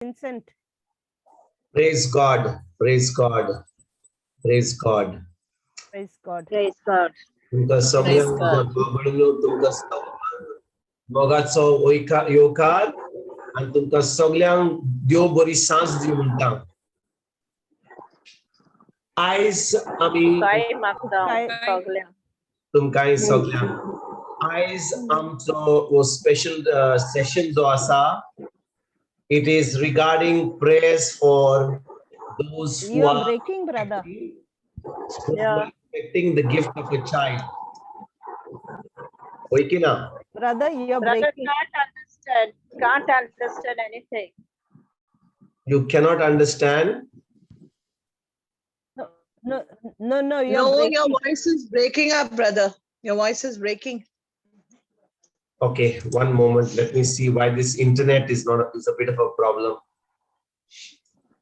Vincent. Praise God, praise God, praise God. Praise God. Praise God. तुमकां सगळ्यांक भाव तुमकां मोगाचो येवकार आनी तुमकां सगळ्यांक देव बरी सांज दी म्हणटा. आयज आमी तुमकांय सगळ्यांक आयज आमचो हो स्पेशल सेशन जो आसा, it is regarding prayers for those who You are are breaking, brother. Expecting the gift of a child. होय की ना? Brother, you are Brother, breaking. Can't understand anything. You cannot understand? No, no, no, you're No, breaking. your voice is breaking up, brother. Your voice is breaking. Okay, one moment. Let me see why this internet is not, is a bit of a problem.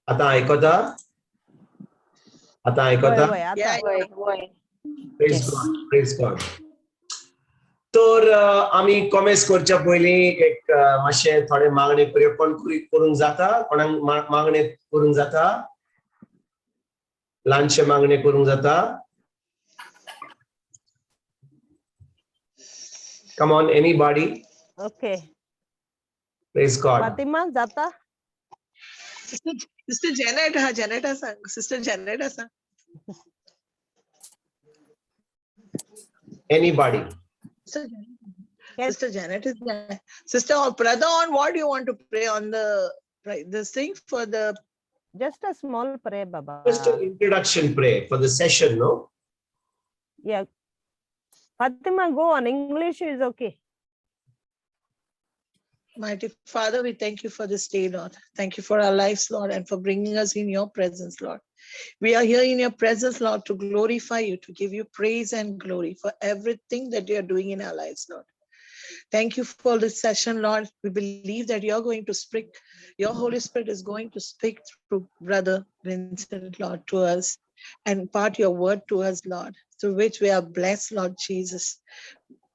आता ऐकता? आता ऐकता? वय, वय, आता. Yeah. वय, वय. Praise God, praise God. तर आमी कॉमेस करच्या पयलीं एक मातशें थोडे मागणे करूया. कोण करूंक जाता? कोणाक मागणे करूंक जाता? ल्हानशे मागणे करूंक जाता? Come on, anybody. Okay. Praise God. Fatima, जाता? Sister Janet, ha, Janet आसा. Sister Janet आसा. Anybody. Yes. Sister Janet is there. Sister or brother, on what do you want to pray on the right, this thing for the? Just a small prayer, Baba. Just an introduction prayer for the session, no? Yeah. Fatima, go on. English is okay. Mighty Father, we thank you for this day, Lord. Thank you for our lives, Lord, and for bringing us in your presence, Lord. We are here in your presence, Lord, to glorify you, to give you praise and glory for everything that you are doing in our lives, Lord. Thank you for this session, Lord. We believe that you're going to speak, your Holy Spirit is going to speak through Brother Vincent, Lord, to us and impart your word to us, Lord, through which we are blessed, Lord Jesus.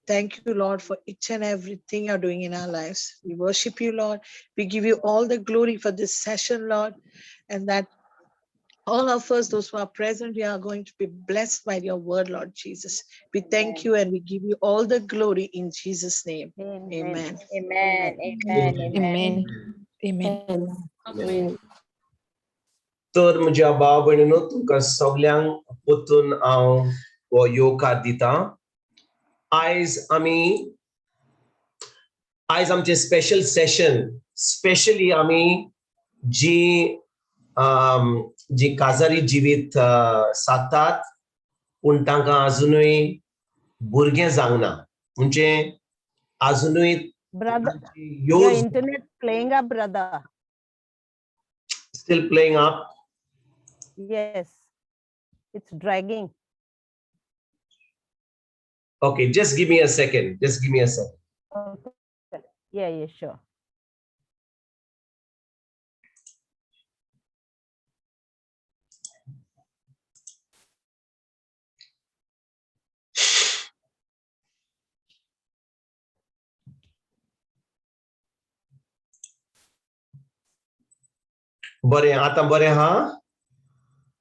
Thank you, Lord, for each and everything you're doing in our lives. We worship you, Lord. We give you all the glory for this session, Lord, and that all of us, those who are present, we are going to be blessed by your word, Lord Jesus. We thank you and we give you all the glory in Jesus' name. Amen. Amen. Amen. Amen. Amen. Amen. Amen. तर म्हज्या भाव भयणीनो, तुमकां सगल्यांक परतून हांव हो येवकार दिता. आयज आमी आयज आमचें स्पेशल सेशन, स्पेशली आमी जी जी काजारी जिवीत साधतात पूण तांकां आजुनूय भुरगें जावंक ना, म्हणजे आजुनूय Brother, your येवज internet playing up, brother. Still playing up? Yes. It's dragging. Okay, just give me a second. Just give me a second. Okay. Yeah, yeah, sure. बरें, आतां बरें हा?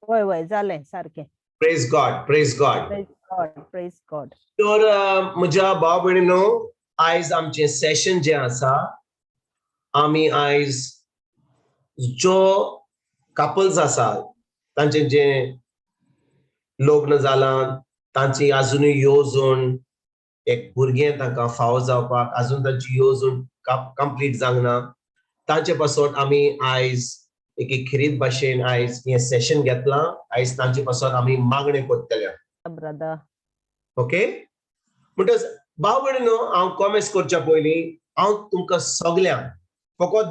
वय वय, जालें सारकें. Praise God, praise God. Praise God, praise God. तर म्हज्या भाव भयणीनो, आयज आमचें सेशन जें आसा, आमी आयज जो कपल्स आसा तांचें जें लग्न जालां, तांची आजुनूय येवजण एक भुरगें तांकां फावो जावपाक आजून तांची येवजण कंप्लीट जावंक ना, तांचे पासत आमी आयज एक खेरीत भाशेन आयज हें सेशन घेतलां. आयज तांचे पासत आमी मागणें करतले. Brother. Okay, म्हणटच भाव भयणीनो, हांव कॉमेस करच्या पयलीं हांव तुमकां सगल्यांक, फकत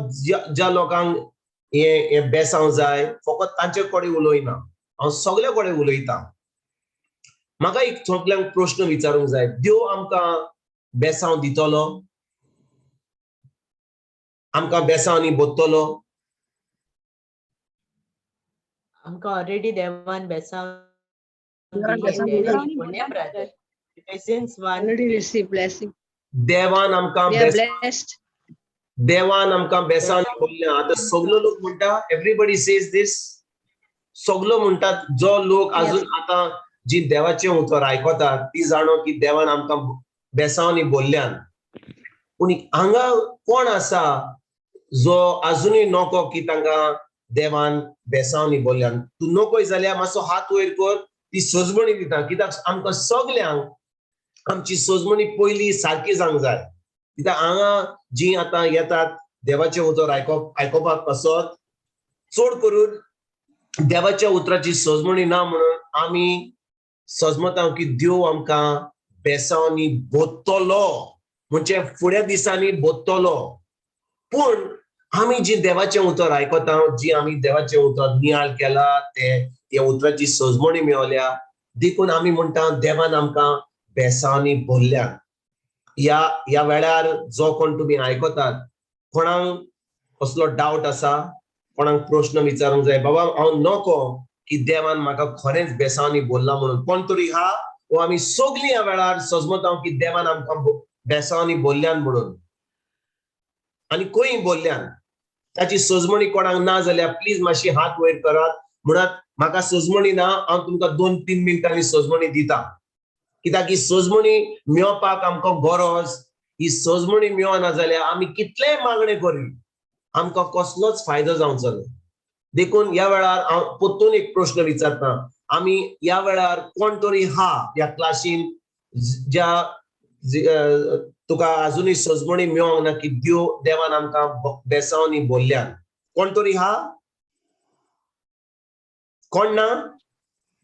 ज्या लोकांक हें हें बेसांव जाय फकत तांचे कडेन उलयना, हांव सगल्या कडेन उलयतां. म्हाका एक सगल्यांक प्रश्न विचारूंक जाय, देव आमकां बेसांव दितलो? आमकां बेसांवांनी भरतलो? आमकां ऑलरेडी देवान बेसांव देवान Ephesians 1. Already received blessing. देवान आमकां We are blessed. देवान आमकां बेसांवांनी बोल्ल्या. आतां सगलो लोक म्हणटा, एवरीबडी सेज दीस. सगलो म्हणटात, जो लोक अजून आतां जी देवाचें उतर आयकतात ती जाणो की देवान आमकां बेसांवांनी बोल्ल्यान. पूण हांगा कोण आसा जो अजुनूय नको की तांकां देवान बेसांवांनी बोल्ल्यान? तूं नकोय जाल्यार मातसो हात वयर कर, ती सजमणी दिता. कित्याक आमकां सगल्यांक आमची सजमणी पयली सारकी जावंक जाय. कित्याक हांगा जी आतां येतात देवाचें उतर आयकोपाक पासत, चड करून देवाच्या उतराची सजमणी ना म्हणून आमी सजमता की देव आमकां बेसांवांनी बोत्तलो, म्हणजे फुड्या दिसांनी बोत्तलो. पूण आमी जी देवाचें उतर आयकता, जी आमी देवाचें उतर नियाळ केला, ते त्या उतराची सजमणी मेवल्या, देखून आमी म्हणटा देवान आमकां बेसांवांनी भरल्या. ह्या ह्या वेळार जो कोण तुमी आयकतात, कोणाक कसलो डावट आसा, कोणाक प्रश्न विचारूंक जाय, बाबा हांव नको की देवान म्हाका खरेंच बेसांवांनी बोल्ला म्हणून, कोण तरी हा वो आमी सगलीं ह्या वेळार सजमता की देवान आमकां बेसांवांनी बोल्ल्यान म्हणून आनी खंय बोल्ल्यान, ताची सजमणी कोणाक ना जाल्यार प्लीज मातशी हात वयर करात, म्हणत म्हाका सजमणी ना, हांव तुमकां 2-3 मिनटांनी सजमणी दिता. कित्याक ही सजमणी मेळपाक आमकां गरज. ही सजमणी मेळना जाल्यार आमी कितलेय मागणे करी, आमकां कसलोच फायदो जावचो ना. देखून ह्या वेळार हांव परतून एक प्रश्न विचारता, आमी ह्या वेळार कोण तरी हा ह्या क्लासीन ज्या तुका अजुनूय सजमणी मेळोंक ना की देवान आमकां बेसांवांनी बोल्ल्यान, कोण तरी हा? कोण ना?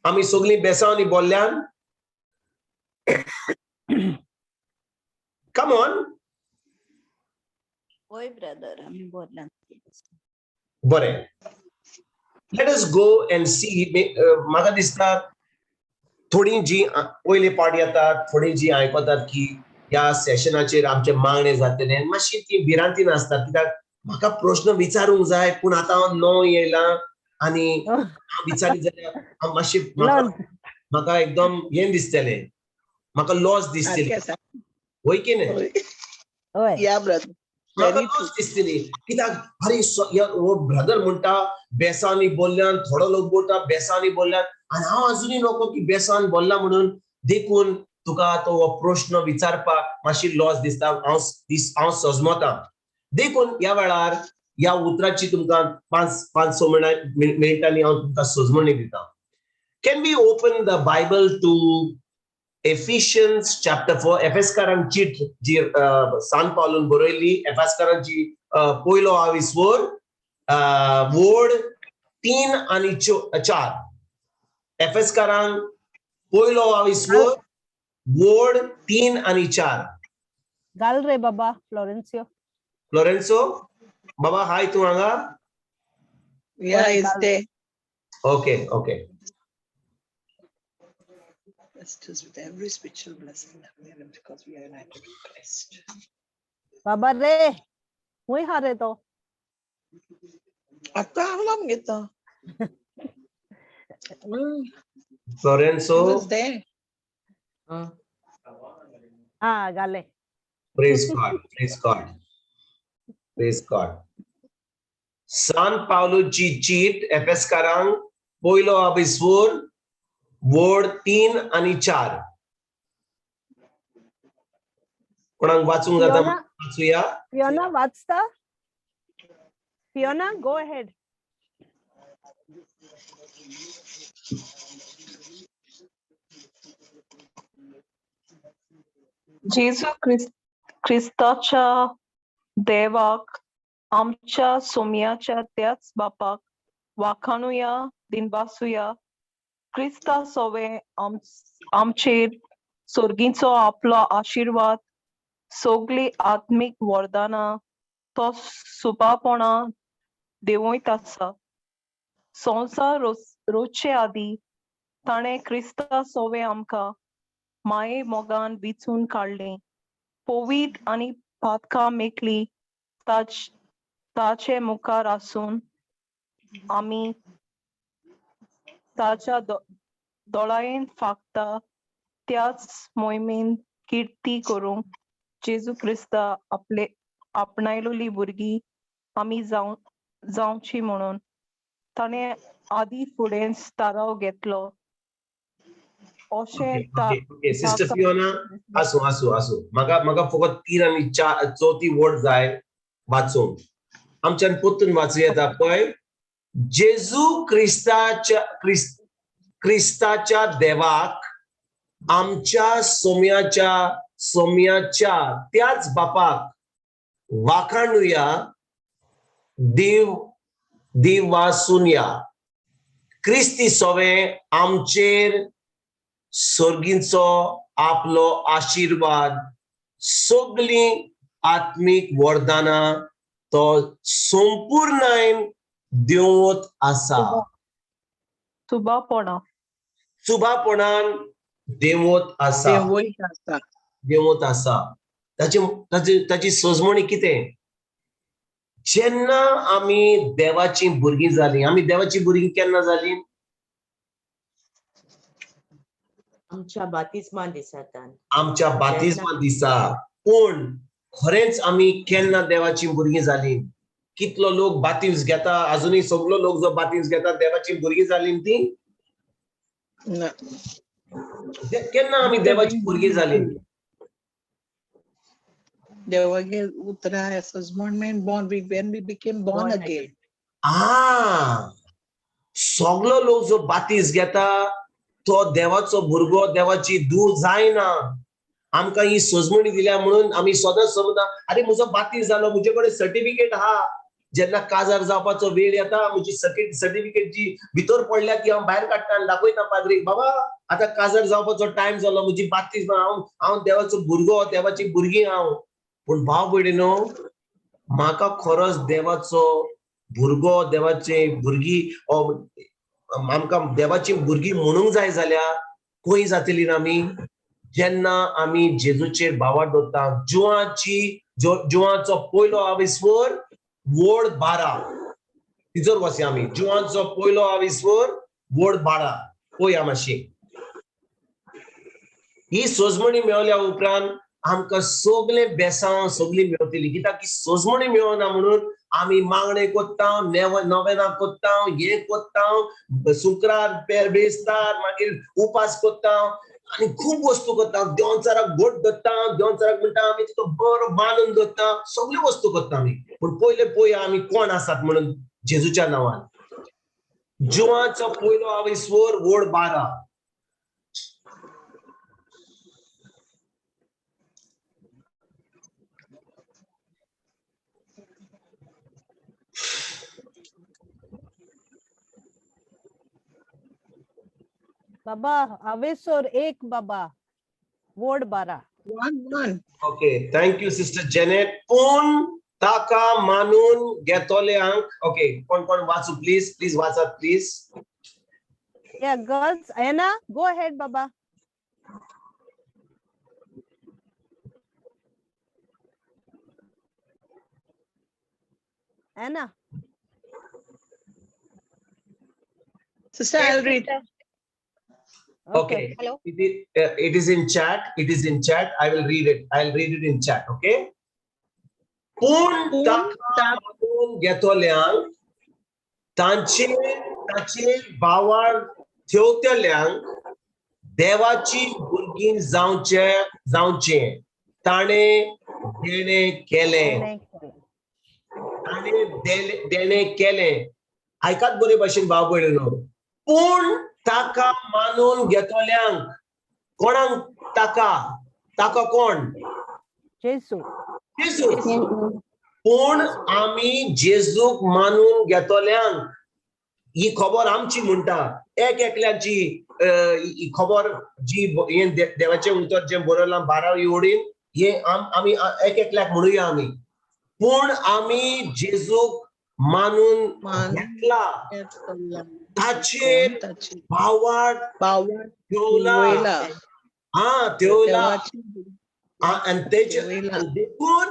आमी सगळीं बेसांवांनी बोल्ल्यान? Come on. होय ब्रदर, आमी बोल्ल्यान. बरें, let us go and see. म्हाका दिसता थोडी जी पयले पावट येतात, थोडी जी आयकतात की ह्या सेशनाचेर आमचे मागणे जातले, मातशी ती भिरांतीन आसतात, कित्याक म्हाका प्रश्न विचारूंक जाय, पूण आतां हांव नवो येयलां आनी विचारीत जाल्यार हांव मातशी म्हाका एकदम हें दिसतलें, म्हाका लॉस दिसतली. सारकें आसा. वय की न्हय? हय. या ब्रदर. म्हाका Very true. Loss दिसतली, कित्याक अरे हो ब्रदर म्हणटा बेसांनी बोल्ल्यान, थोडो लोक बोलता बेसांनी बोल्ल्यान आनी हांव अजुनूय नको की बेसान बोल्ला म्हणून. देखून तुका तो हो प्रश्न विचारपाक मातशी लॉस दिसता. हांव सजमता. देखून ह्या वेळार ह्या उतराची तुमकां 5-6 मिनटांनी हांव तुमकां सजमणी दिता. Can we open the Bible to Ephesians chapter 4? एफेसकारांक चीट जी सान पावलून बरयली, एफेसकारांची पयलो आविस्वर, वोड 3 आनी 4. एफेसकारांक पयलो आविस्वर, वोड 3 आनी 4. घाल रे बाबा फ्लोरेन्सियो. फ्लोरेन्सो बाबा, हाय, तूं हांगा? Yeah, Oy, it's there. Okay. Blessed us with every spiritual blessing that we have because we are united with Christ. बाबा रे, हुंय हा रे तो? आता हांव घेता. फ्लोरेन्सो. He was there. हा, घाले. Praise God, praise God, praise God. सान पावलूची चीट एफेसकारांक, पयलो आविस्वर, वोड 3 आनी 4. कोणाक वाचूंक जाता? फियोना. वाचूया. फियोना वाचता? Fiona, go ahead. जेजू क्रिस्ताच्या देवाक, आमच्या सोम्याच्या त्याच बापाक वाखाणुया, दिनवासुया. क्रिस्ता सोवे आमचेर सोर्गीचो आपलो आशिर्वाद, सगळीं आत्मीक वरदानां तो सुबापणा देंवयत आसा. संवसार रोचचे आदीं ताणें क्रिस्ता सोवे आमकां माये मोगान विचून काडलें, पवीत आनी पातकां मेकली ताचे मुखार आसून आमी ताच्या दोळायेन फाकता त्याच मोहिमेन किर्ती करूंक जेजू क्रिस्ता आपले आपणायलोली भुरगीं आमी जावची म्हणून ताणें आदी फुडेंच थाराव घेतलो. अशें ओके सिस्टर फियोना, आसूं आसूं आसूं. म्हाका म्हाका फकत 3 आनी 4 चवथी वर्ड जाय वाचूंक. आमच्यान परतून वाचूं येता पळय. जेजू क्रिस्ताच्या क्रिस्ताच्या देवाक आमच्या सोम्याच्या सोम्याच्या त्याच बापाक वाखाणुया देव देवासुनया. क्रिस्ती सोवे आमचेर सर्गींचो आपलो आशिर्वाद सगळीं आत्मीक वरदानां तो संपूर्णायन देवत आसा. सुबापणा सुबापणान देवत आसा. देवूय आसा. देवत आसा. ताची ताची ताची सजमणी कितें? जेन्ना आमी देवाची भुरगीं जालीं, आमी देवाची भुरगीं केन्ना जालीं? आमच्या बातिज्मा दिसातान. आमच्या बातिज्मा दिसा. पूण खरेंच आमी केन्ना देवाची भुरगीं जालीं? कितलो लोक बातीज घेता, अजुनूय सगलो लोक जो बातीज घेता देवाची भुरगीं जालीं ती? ना. केन्ना आमी देवाची भुरगीं जालीं? देवागे उतरां सजमण men born, we when we became born Born again. आ, सगलो लोक जो बातीज घेता तो देवाचो भुरगो, देवाची धूव जायना. आमकां ही सजमणी दिल्या म्हणून आमी सदांच समजता, आरे म्हजो बातीज जालो, म्हजे कडेन सर्टिफिकेट आहा. जेन्ना काजार जावपाचो वेळ येता, म्हजी सर्टिफिकेट जी भितर पडल्या ती हांव भायर काडटा आनी दाखयता पाद्रीक, बाबा आतां काजार जावपाचो टायम जालो, म्हजी बातीज, हांव हांव देवाचो भुरगो, देवाची भुरगीं हांव. पूण भाव भयणीनो, म्हाका खरोच देवाचो भुरगो, देवाचे भुरगीं, आमकां देवाची भुरगीं म्हणूंक जाय जाल्यार खंय जातली ना आमी? जेन्ना आमी जेजूचेर भावार्थ दवरता. जुवाची जुवाचो पयलो आविस्वर वड 12, तिजोर वचया आमी. जुवाचो पयलो आविस्वर वड 12 पळया मातशी. ही सजमणी मेळ्ळ्या उपरांत आमकां सगळें बेसांव सगळीं मेळटली. कित्याक की सजमणी मेळना म्हणून आमी मागणें कोत्ता, नवेनां कोत्ता, हें कोत्ता, शुक्रार बेस्तार, मागीर उपास कोत्ता आनी खूब वस्तू करता. देंवचाराक घोट धरता, देंवचाराक म्हणटा आमी तुका बरो बांदून दवरता, सगल्यो वस्तू करता आमी. पूण पयले पळया आमी कोण आसात म्हणून जेजूच्या नांवान. जुवाचो पयलो आविस्वर वड 12. बाबा आवेसोर 1 बाबा ward 12. 1 1. Okay, thank you sister Janet. पूण ताका मानून घेतोल्यांक, ओके, कोण कोण वाचू प्लीज, प्लीज वाचात please. Yeah, girls, Anna, go ahead, Baba. Anna. Sister, I'll read. Okay. Hello. It is in chat. It is in chat. I will read it. I'll read it in chat. Okay. पूण ताका मानून घेतोल्यांक तांचे ताचे भावार ठेवतल्यांक देवाची भुरगीं जावचे जावचे ताणें देणें केलें. ताणें देणें केलें. आयकात बरे भाशेन भाव भयणीनो. पूण ताका मानून घेतोल्यांक, कोणाक ताका? ताका कोण? जेजू. जेजू. पूण आमी जेजूक मानून घेतोल्यांक, ही खबर आमची म्हणटा, एक एकल्याची ही खबर जी हें देवाचें उतर जें बरयलां 12 ओडीन, हे आमी एक एकल्याक म्हणुया आमी. पूण आमी जेजूक मानून घेतला, ताचेर भावार्थ ठेवला. हा, ठेवला. आनी तेचे देखून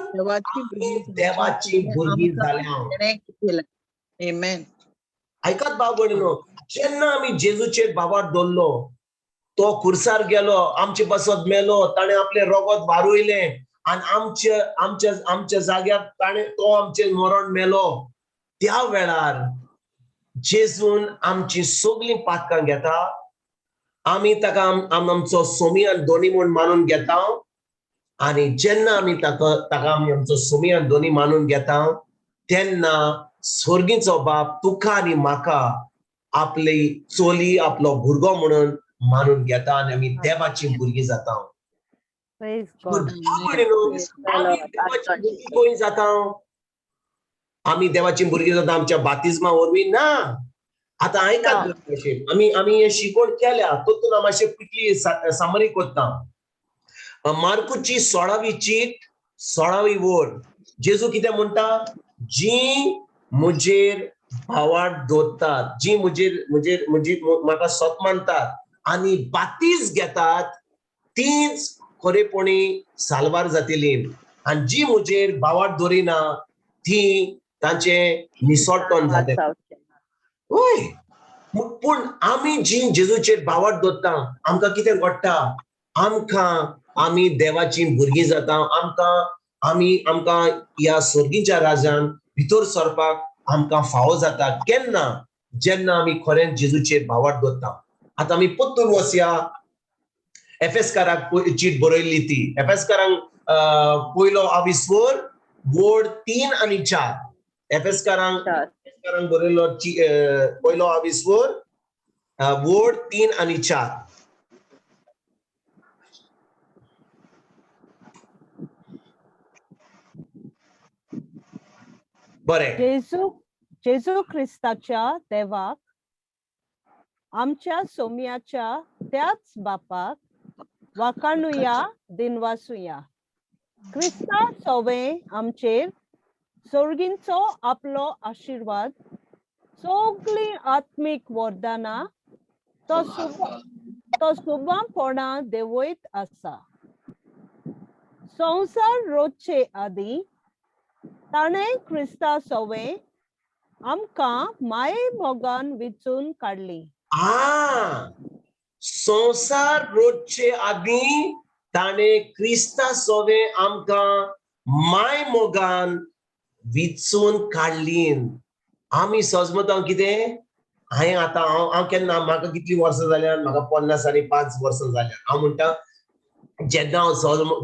देवाची भुरगीं जाल्या. Amen. आयकात भाव भयणीनो, जेन्ना आमी जेजूचेर भावार्थ दवरलो, तो खुर्सार गेलो, आमचे पासत मेलो, ताणें आपलें रगत वारयलें आनी आमचे आमच्या आमच्या जाग्यार ताणें तो आमचें मरण मेलो. त्या वेळार जेजून आमची सगळीं पातकां घेता. आमी ताका आमचो सोमी आनी दोनी म्हूण मानून घेता. आनी जेन्ना आमी ताका ताका आमी आमचो सोमी आनी दोनी मानून घेता तेन्ना स्वर्गीचो बाप तुका आनी म्हाका आपली चली आपलो भुरगो म्हणून मानून घेता आनी आमी देवाची भुरगीं जाता. Praise God. आमी देवाची भुरगीं खंय जाता? आमी देवाची भुरगीं जाता आमच्या बातिज्मा वरवीं ना. आतां आयकात मातशें. आमी आमी हे शिकवण केल्या तातूंत हांव मातशें क्विकली समरी करता. मार्कुची 16वी चीट 16वी वोर जेजू कितें म्हणटा? जी म्हजेर भावार्थ दवरतात, जी म्हजेर म्हजेर म्हजी म्हाका सत मानतात आनी बातीज घेतात तीच खरेपणी साल्वार जातली, आनी जी म्हजेर भावार्थ दवरिना ती तांचे निसोटण जातलें. हय, पूण आमी जी जेजूचेर भावार्थ दवरता आमकां कितें घडटा? आमकां आमी देवाची भुरगीं जाता. आमकां आमी आमकां ह्या स्वर्गीच्या राजान भितर सरपाक आमकां फावो जाता. केन्ना? जेन्ना आमी खरेंच जेजूचेर भावार्थ दवरता. आतां आमी परतून वचया एफेसकाराक चीट बरयल्ली ती एफेसकारांक पयलो आविस्वर वोर्ड 3 आनी 4. एफेसकारांक बरयल्लो पयलो आविस्वर वोर्ड 3 आनी 4. बरें. जेजू क्रिस्ताच्या देवाक आमच्या सोम्याच्या त्याच बापाक वाकाणुया दिनवासुया. क्रिस्ता सोवे आमचेर सोर्गींचो आपलो आशिर्वाद सगळीं आत्मीक वरदानां तो सुबांपणा देवयत आसा. संवसार रोजचे आदी ताणें क्रिस्ता सोवे आमकां माये मोगान विचून काडली. संवसार रोजचे आदी ताणें क्रिस्ता सोवे आमकां माय मोगान विचून काडली. आमी सजमता कितें? हांवें आतां हांव हांव केन्ना म्हाका कितलीं वर्सां जाल्यात? म्हाका 55 वर्सां जाल्यात. हांव म्हणटा जेन्ना हांव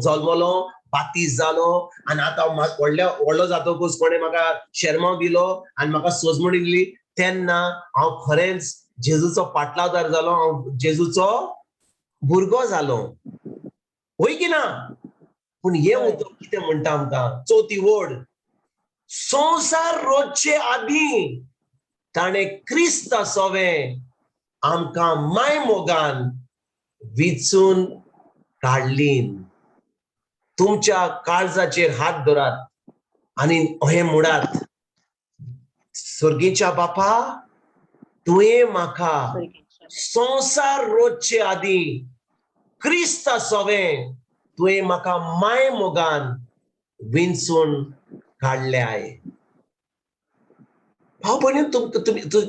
जल्मलो बातीस जालो आनी आतां हांव व्हडल्या व्हडलो जातकूच कोणें म्हाका शेरमांव दिलो आनी म्हाका सोजमणी दिली तेन्ना हांव खरेंच जेजूचो पाटलावदार जालो. हांव जेजूचो भुरगो जालो. हय की ना? पूण हें उतर कितें म्हणटा आमकां? चवथी वड, संवसार रोजचे आदी ताणें क्रिस्त सोवे आमकां माय मोगान विचून काडली. तुमच्या काळजाचेर हात धरात आनी अहें म्हणात, स्वर्गीच्या बापा तुवें म्हाका संवसार रोजचे आदी क्रिस्त सोवे तुवें म्हाका माय मोगान विंचून काडल्याय. भाव भयणी,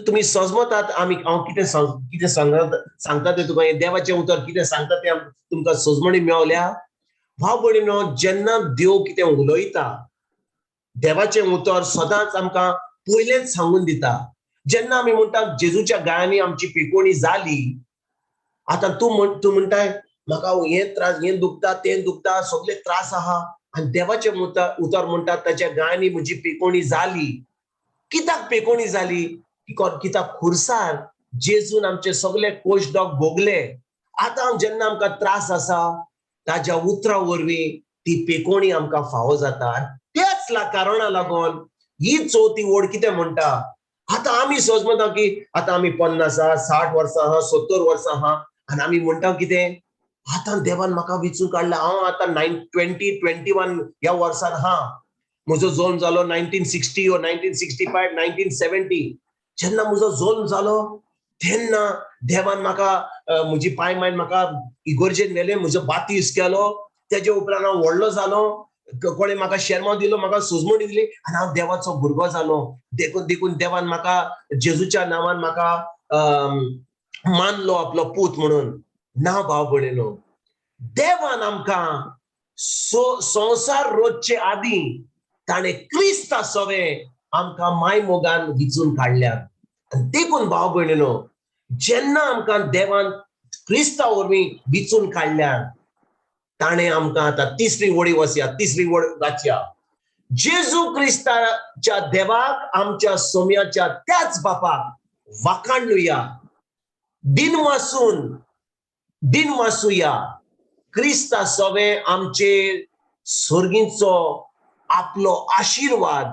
तुमी सजमतात आमी हांव कितें कितें सांगता तें तुका, हें देवाचें उतर कितें सांगता तें तुमकां सजमणी मेवल्या. भाव भयणीनो, जेन्ना देव कितें उलयता देवाचें उतर सदांच आमकां पयलेंच सांगून दिता. जेन्ना आमी म्हणटा जेजूच्या गायांनी आमची पिकोवणी जाली, आतां तूं म्हणटाय म्हाका हें त्रास, हें दुखता, तें दुखता, सगळे त्रास आहा, आनी देवाचें उतर म्हणटा ताच्या गायांनी म्हजी पिकोवणी जाली. कित्याक पिकोवणी जाली? कित्याक खुर्सार जेजून आमचे सगळे कोश डॉग भोगले. आतां जेन्ना आमकां त्रास आसा ताज्या उतरा वरवीं ती पिकोवणी आमकां फावो जाता. आनी त्याच कारणा लागून ही चवथी ओड कितें म्हणटा? आतां आमी सजमता की आतां आमी 50 आहा, 60 वर्सां आहा, 70 वर्सां आहा, आनी आमी म्हणटा कितें? आतां देवान म्हाका विचून काडला, हांव आतां 2021 ह्या वर्सान आहा. म्हजो जल्म जालो 1960 वा 1965, 1970. जेन्ना म्हजो जल्म जालो तेन्ना देवान म्हाका म्हजी पाय मायन म्हाका इगोर्जेन व्हेलें, म्हजो बातीस केलो. तेजे उपरांत हांव व्हडलो जालो, कोणें म्हाका शेरमांव दिलो, म्हाका सोजमणी दिली आनी हांव देवाचो भुरगो जालो. देखून देवान म्हाका जेजूच्या नांवान म्हाका मानलो आपलो पूत म्हणून. ना भाव भयणीनो, देवान आमकां सो संवसार रोजचे आदीं ताणें क्रिस्ता सवें आमकां माय मोगान विचून काडल्यात. आनी देखून भाव भयणीनो, जेन्ना आमकां देवान क्रिस्ता वरवीं विचून काडल्यात, ताणें आमकां आतां तिसरी वडी वसया, तिसरी वड वाचया. जेजू क्रिस्ताच्या देवाक, आमच्या सोम्याच्या त्याच बापाक वाखाणलुया, दिनवासून दिनवासुया. क्रिस्ता सवें आमचेर सर्गीचो आपलो आशिर्वाद,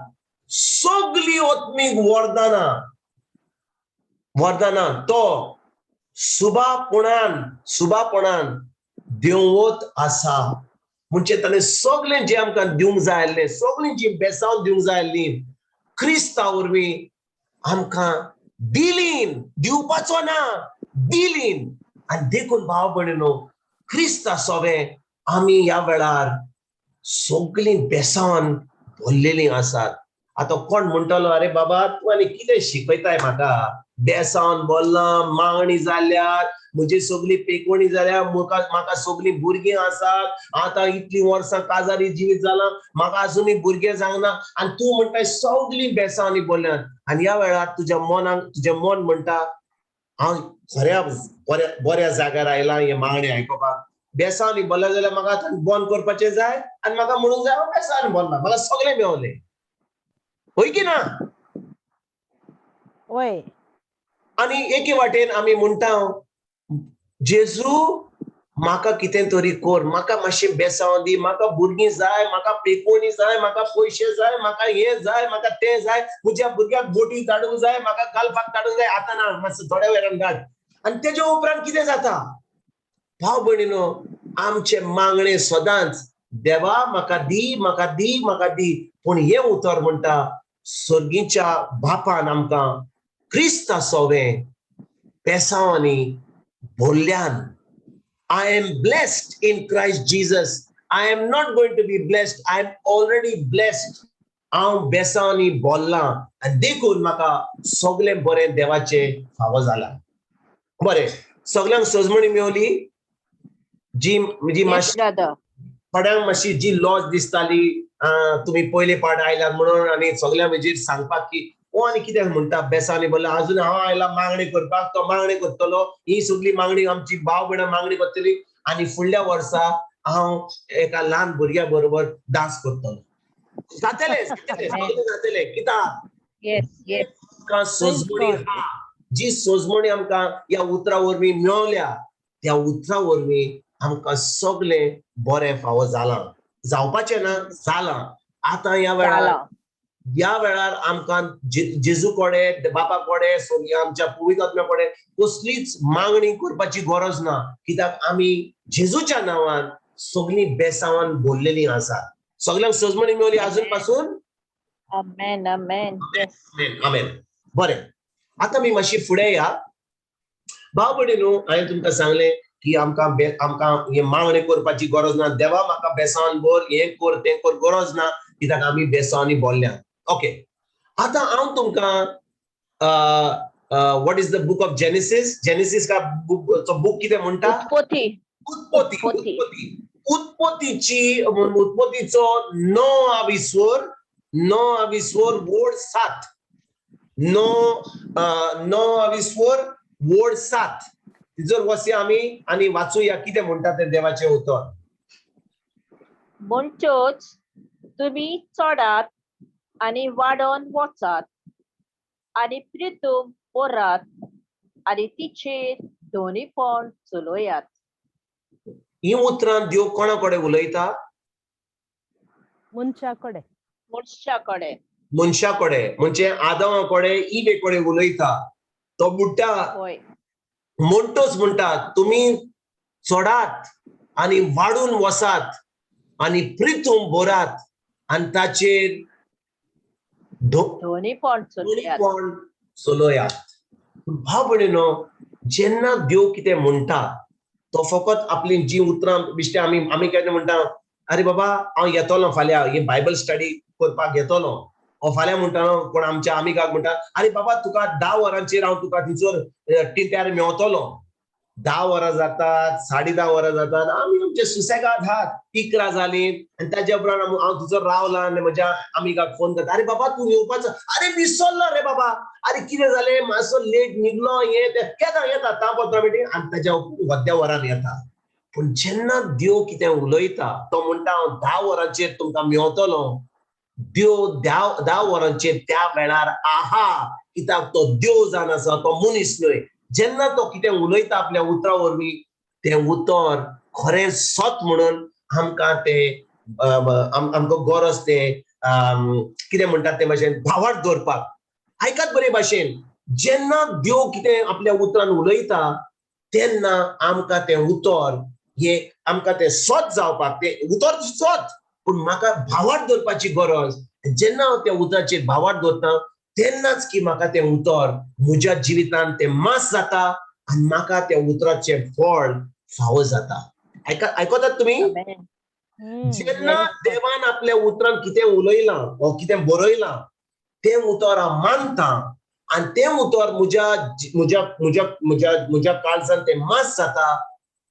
सगळी आत्मीक वरदानां वरदानां तो सुबापणान सुबापणान देंवत आसा. म्हणजे ताणें सगळें जें आमकां दिवंक जाय आसलें, सगळीं जी बेसांव दिवंक जाय आसलीं, क्रिस्ता वरवीं आमकां दिलीन. दिवपाचो ना, दिलीन. आनी देखून भाव भयणीनो, क्रिस्ता सोवें आमी ह्या वेळार सगळीं बेसांवान भरलेलीं आसात. आतां कोण म्हणटलो, अरे बाबा तूं आनी कितें शिकयताय म्हाका, बेसांवान भरलां, मागणी जाल्यात म्हजी, सगळी पेकोणी जाल्या, म्हाका म्हाका सगळीं भुरगीं आसात, आतां इतलीं वर्सां काजारी जिवीत जालां, म्हाका आजुनूय भुरगें जावंक आनी तूं म्हणटाय सगळीं बेसांवांनी भरल्यात. आनी ह्या वेळार तुज्या मनाक, तुजें मन म्हणटा, हांव खऱ्या बऱ्या बऱ्या जाग्यार आयलां हें मागणें आयकुपाक. बेसांवांनी भरलें जाल्यार म्हाका आतां बंद करपाचें जाय आनी म्हाका म्हणूंक जाय हांव बेसांवांनी भरलां, म्हाका सगळें मेवलें. हय की ना? वय. आनी एके वाटेन आमी म्हणटा, जेजू म्हाका कितें तरी कर, म्हाका मातशें बेसांव दी, म्हाका भुरगीं जाय, म्हाका पेकोणी जाय, म्हाका पयशे जाय, म्हाका हें जाय, म्हाका तें जाय, म्हज्या भुरग्याक बोटी धाडूंक जाय, म्हाका गल्फाक धाडूंक जाय. आतां ना, मातसो थोड्या वेळान धाड. आनी तेज्या उपरांत कितें जाता भाव भयणीनो, आमचें मागणें सदांच देवा म्हाका दी, म्हाका दी, म्हाका दी. पूण हें उतर म्हणटा, सर्गीच्या बापान आमकां क्रिस्ता सोवें बेसांवांनी भरल्यान. I am blessed in Christ Jesus. I am not going to be blessed. I am already blessed. हांव बेसांवांनी भरलां आनी देखून म्हाका सगळें बरें देवाचें फावो जालां. बरें, सगल्यांक सजमणी मेवली जी जी मातशी ब्रदर. थोड्यांक मातशी जी लॉस दिसताली, तुमी पयले पाट आयल्यात म्हणून आनी सगळ्यां म्हजेर सांगपाक की ओ आनी कितें म्हणटा, बेसांनी बोल्ला, अजून हांव आयला मागणी करपाक, तो मागणी करतलो, ही सगळी मागणी आमची भाव भयणां मागणी करतली आनी फुडल्या वर्सा हांव एका ल्हान भुरग्या बरोबर डांस करतलो. जातलें, जातलें, सगळें जातलें. कित्याक? Yes. आमकां सजमणी आहा. जी सजमणी आमकां ह्या उतरा वरवीं मेवल्या, त्या उतरा वरवीं आमकां सगळें बरें फावो जालां. जावपाचें ना, जालां. आतां ह्या वेळार जालां. ह्या वेळार आमकां जेजू कडेन, बापा कडेन, सगळ्या आमच्या पवित्र आत्म्या कडेन कसलीच मागणी करपाची गरज ना, कित्याक आमी जेजूच्या नांवान सगळीं बेसांवान भरलेलीं आसात. सगल्यांक सजमणी मेवली अजून पासून? Amen, amen. Yes. आमेन, आमेन. बरें, आतां आमी मातशी फुडें या. भाव भयणीनो, हांवें तुमकां सांगलें की आमकां आमकां हें मागणें करपाची गरज ना. देवा म्हाका बेसांवान भर, हें कर, तें कर, गरज ना, कित्याक आमी बेसांवांनी भरल्या. ओके, आतां हांव तुमकां what is the book of Genesis, Genesis का बुक, बुक कितें म्हणटा? उत्पत्ती. उत्पत्ती. उत्पत्ती. उत्पत्ती, उत्पत्तीची, उत्पत्तीचो 9 आविस्वर, 9 आविस्वर वोड 7, 9 आविस्वर वोड 7, तिजोर वसया आमी आनी वाचुया कितें म्हणटा तें देवाचें उतर. म्हणटोच तुमी चडात आनी वाडोन वचात आनी प्रितूम भरात आनी तिचेर दोनीपण चलयात. ही उतरां देव कोणा कडेन उलयता? मनशा कडेन. मनशा कडेन. मनशा कडेन, म्हणजे आदमा कडेन, इवे कडेन उलयता. तो म्हणटा, होय. म्हणटोच म्हणटा, तुमी चडात आनी वाडून वसात आनी प्रितूम भरात आनी ताचेर दोनीपण चलयात. दोनीपण चलयात. भाव भयणीनो, जेन्ना देव कितें म्हणटा, तो फकत आपली जी उतरां बिश्टे आमी आमी केन्ना म्हणटा, अरे बाबा हांव येतलो फाल्यां, हे बायबल स्टडी करपाक येतलो, ओ फाल्यां म्हणटा कोण आमच्या आमिगाक म्हणटा, अरे बाबा तुका 10 वरांचेर हांव तुका थंयसर टिट्यार मेवतलो. 10 वरां जातात, 10:30 वरां जातात, आमी आमचे सुसेगाद आहात. 11 जाली आनी ताज्या उपरांत हांव तुजो रावला आनी म्हज्या आमिगाक फोन करता, अरे बाबा तूं येवपाचो, अरे विसरलो रे बाबा, अरे कितें जालें मातसो लेट न्हिदलो, हें तें, येता येता 10-15 मिनटी आनी ताज्या अर्द्या वरान येता. पूण जेन्ना देव कितें उलयता तो म्हणटा हांव 10 वरांचेर तुमकां मेवतलो. देव 10 वरांचेर त्या वेळार आहा, कित्याक तो देव जावन आसा, तो मनीस न्हय. जेन्ना तो कितें उलयता आपल्या उतरा वरवीं तें उतर खरें सत म्हणून आमकां तें आमकां गरज तें कितें म्हणटात ते भाशेन भावार्थ दवरपाक. आयकात बरे भाशेन, जेन्ना देव कितें आपल्या उतरान उलयता तेन्ना आमकां तें उतर हें आमकां तें सत जावपाक, तें उतर सत पूण म्हाका भावार्थ दवरपाची गरज. जेन्ना हांव त्या उतराचेर भावार्थ दवरता तेन्नाच की म्हाका तें उतर म्हज्या जिवितान तें मास जाता आनी म्हाका त्या उतराचें फळ फावो जाता. आयकतात तुमी? जेन्ना देवान आपल्या उतरान कितें उलयलां वा कितें बरयलां तें उतर हांव मानता आनी तें उतर म्हज्या म्हज्या म्हज्या म्हज्या म्हज्या काळजान तें मास जाता.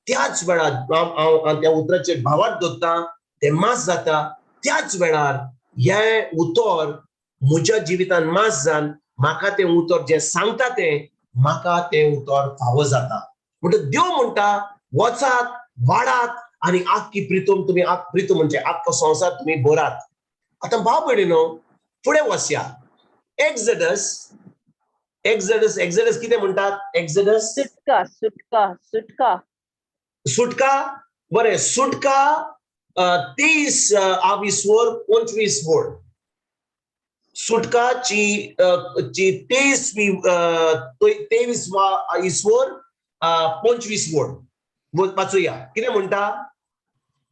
त्याच वेळार हांव त्या उतराचेर भावार्थ दवरता, तें मास जाता. त्याच वेळार हें उतर म्हज्या जिवितान मास जावन म्हाका तें उतर जें सांगता तें म्हाका तें उतर फावो जाता. म्हणटा देव म्हणटा वचात, वाडात आनी आख्खी प्रितूम तुमी, प्रितूम म्हणजे आख्खो संवसार तुमी भरात. आतां भाव भयणीनो फुडें वचया. एक्झडस, एक्झडस, एक्झडस कितें म्हणटात? एक्झडस सुटका, सुटका, सुटका, सुटका. बरें, सुटका 23 आवीस वर 25 वर. सुटका ची 23वी 23 वा ईस्वर 25 वर वाचूया. कितें म्हणटा?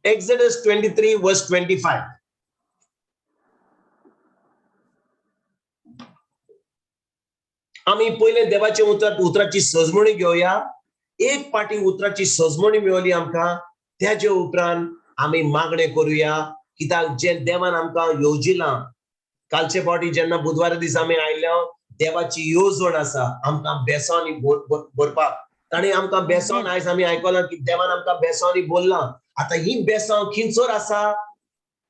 एक्झडस 23 वर्स 25. आमी पयलें देवाचें उतर उतराची सजमणी घेवया. एक पाटी उतराची सजमणी मेवली आमकां, त्याचे उपरांत आमी मागणें करुया. कित्याक जें देवान आमकां येवजिलां, कालचे फावटी जेन्ना बुधवारा दिसा आमी आयल्या, देवाची येवजण आसा आमकां बेसांनी भरपाक. ताणें आमकां बेसांव आयज आमी आयकलां की देवान आमकां बेसांनी बोल्लां. आतां ही बेसांव खंयसर आसा?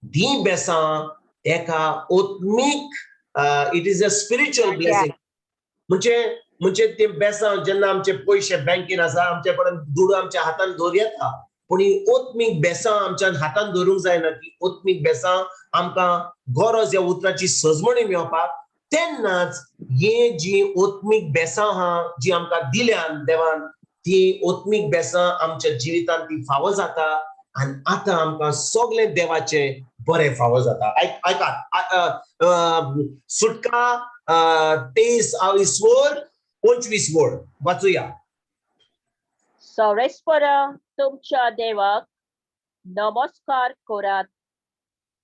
ती बेसां एका आत्मीक, it is a spiritual blessing. म्हणजे म्हणजे ते बेसांव जेन्ना आमचे पयशे बँकेन आसा, आमचे कडेन दुडू आमच्या हातान दवर येता, पूण ही आत्मीक बेसां आमच्यान हातान धरूंक जायना. की आत्मीक बेसां आमकां गरज ह्या उतराची सजमणी मेळपाक, तेन्नाच हे जी आत्मीक बेसां आहा जी आमकां दिल्यान देवान, ती आत्मीक बेसां आमच्या जिवितान ती फावो जाता आनी आतां आमकां सगळें देवाचें बरें फावो जाता. आयकात, सुटका 23 वर 25 वर वाचुया. सर्वेस्परा तुमच्या देवाक नमस्कार करात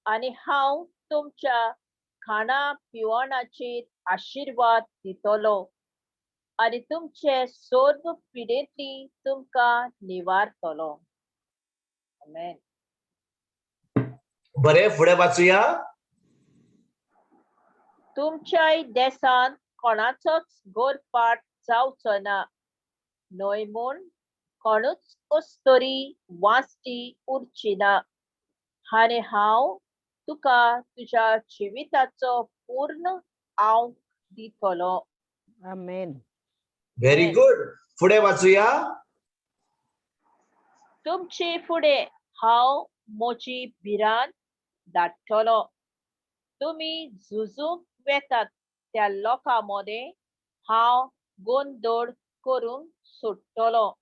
आनी हांव तुमच्या खाणा पिवणाचेर आशिर्वाद दितलो आनी तुमचे सर्व पिडेंतली तुमकां निवारतलो. आमेन. बरें, फुडें वाचुया. तुमच्याय देशांत कोणाचोच गोरपाट जावचो ना, न्हय म्हूण कोणूच अस्तरी वाचती उरची ना. आनी हांव तुका तुज्या जिविताचो पूर्ण आंक दितलो. आमेन. Very good. फुडें वाचुया. तुमचे फुडें हांव म्हजी भिरांत धाडटलो. तुमी झुजूंक वेतात त्या लोकां मदें हांव गोंदळ करूंक सोडटलो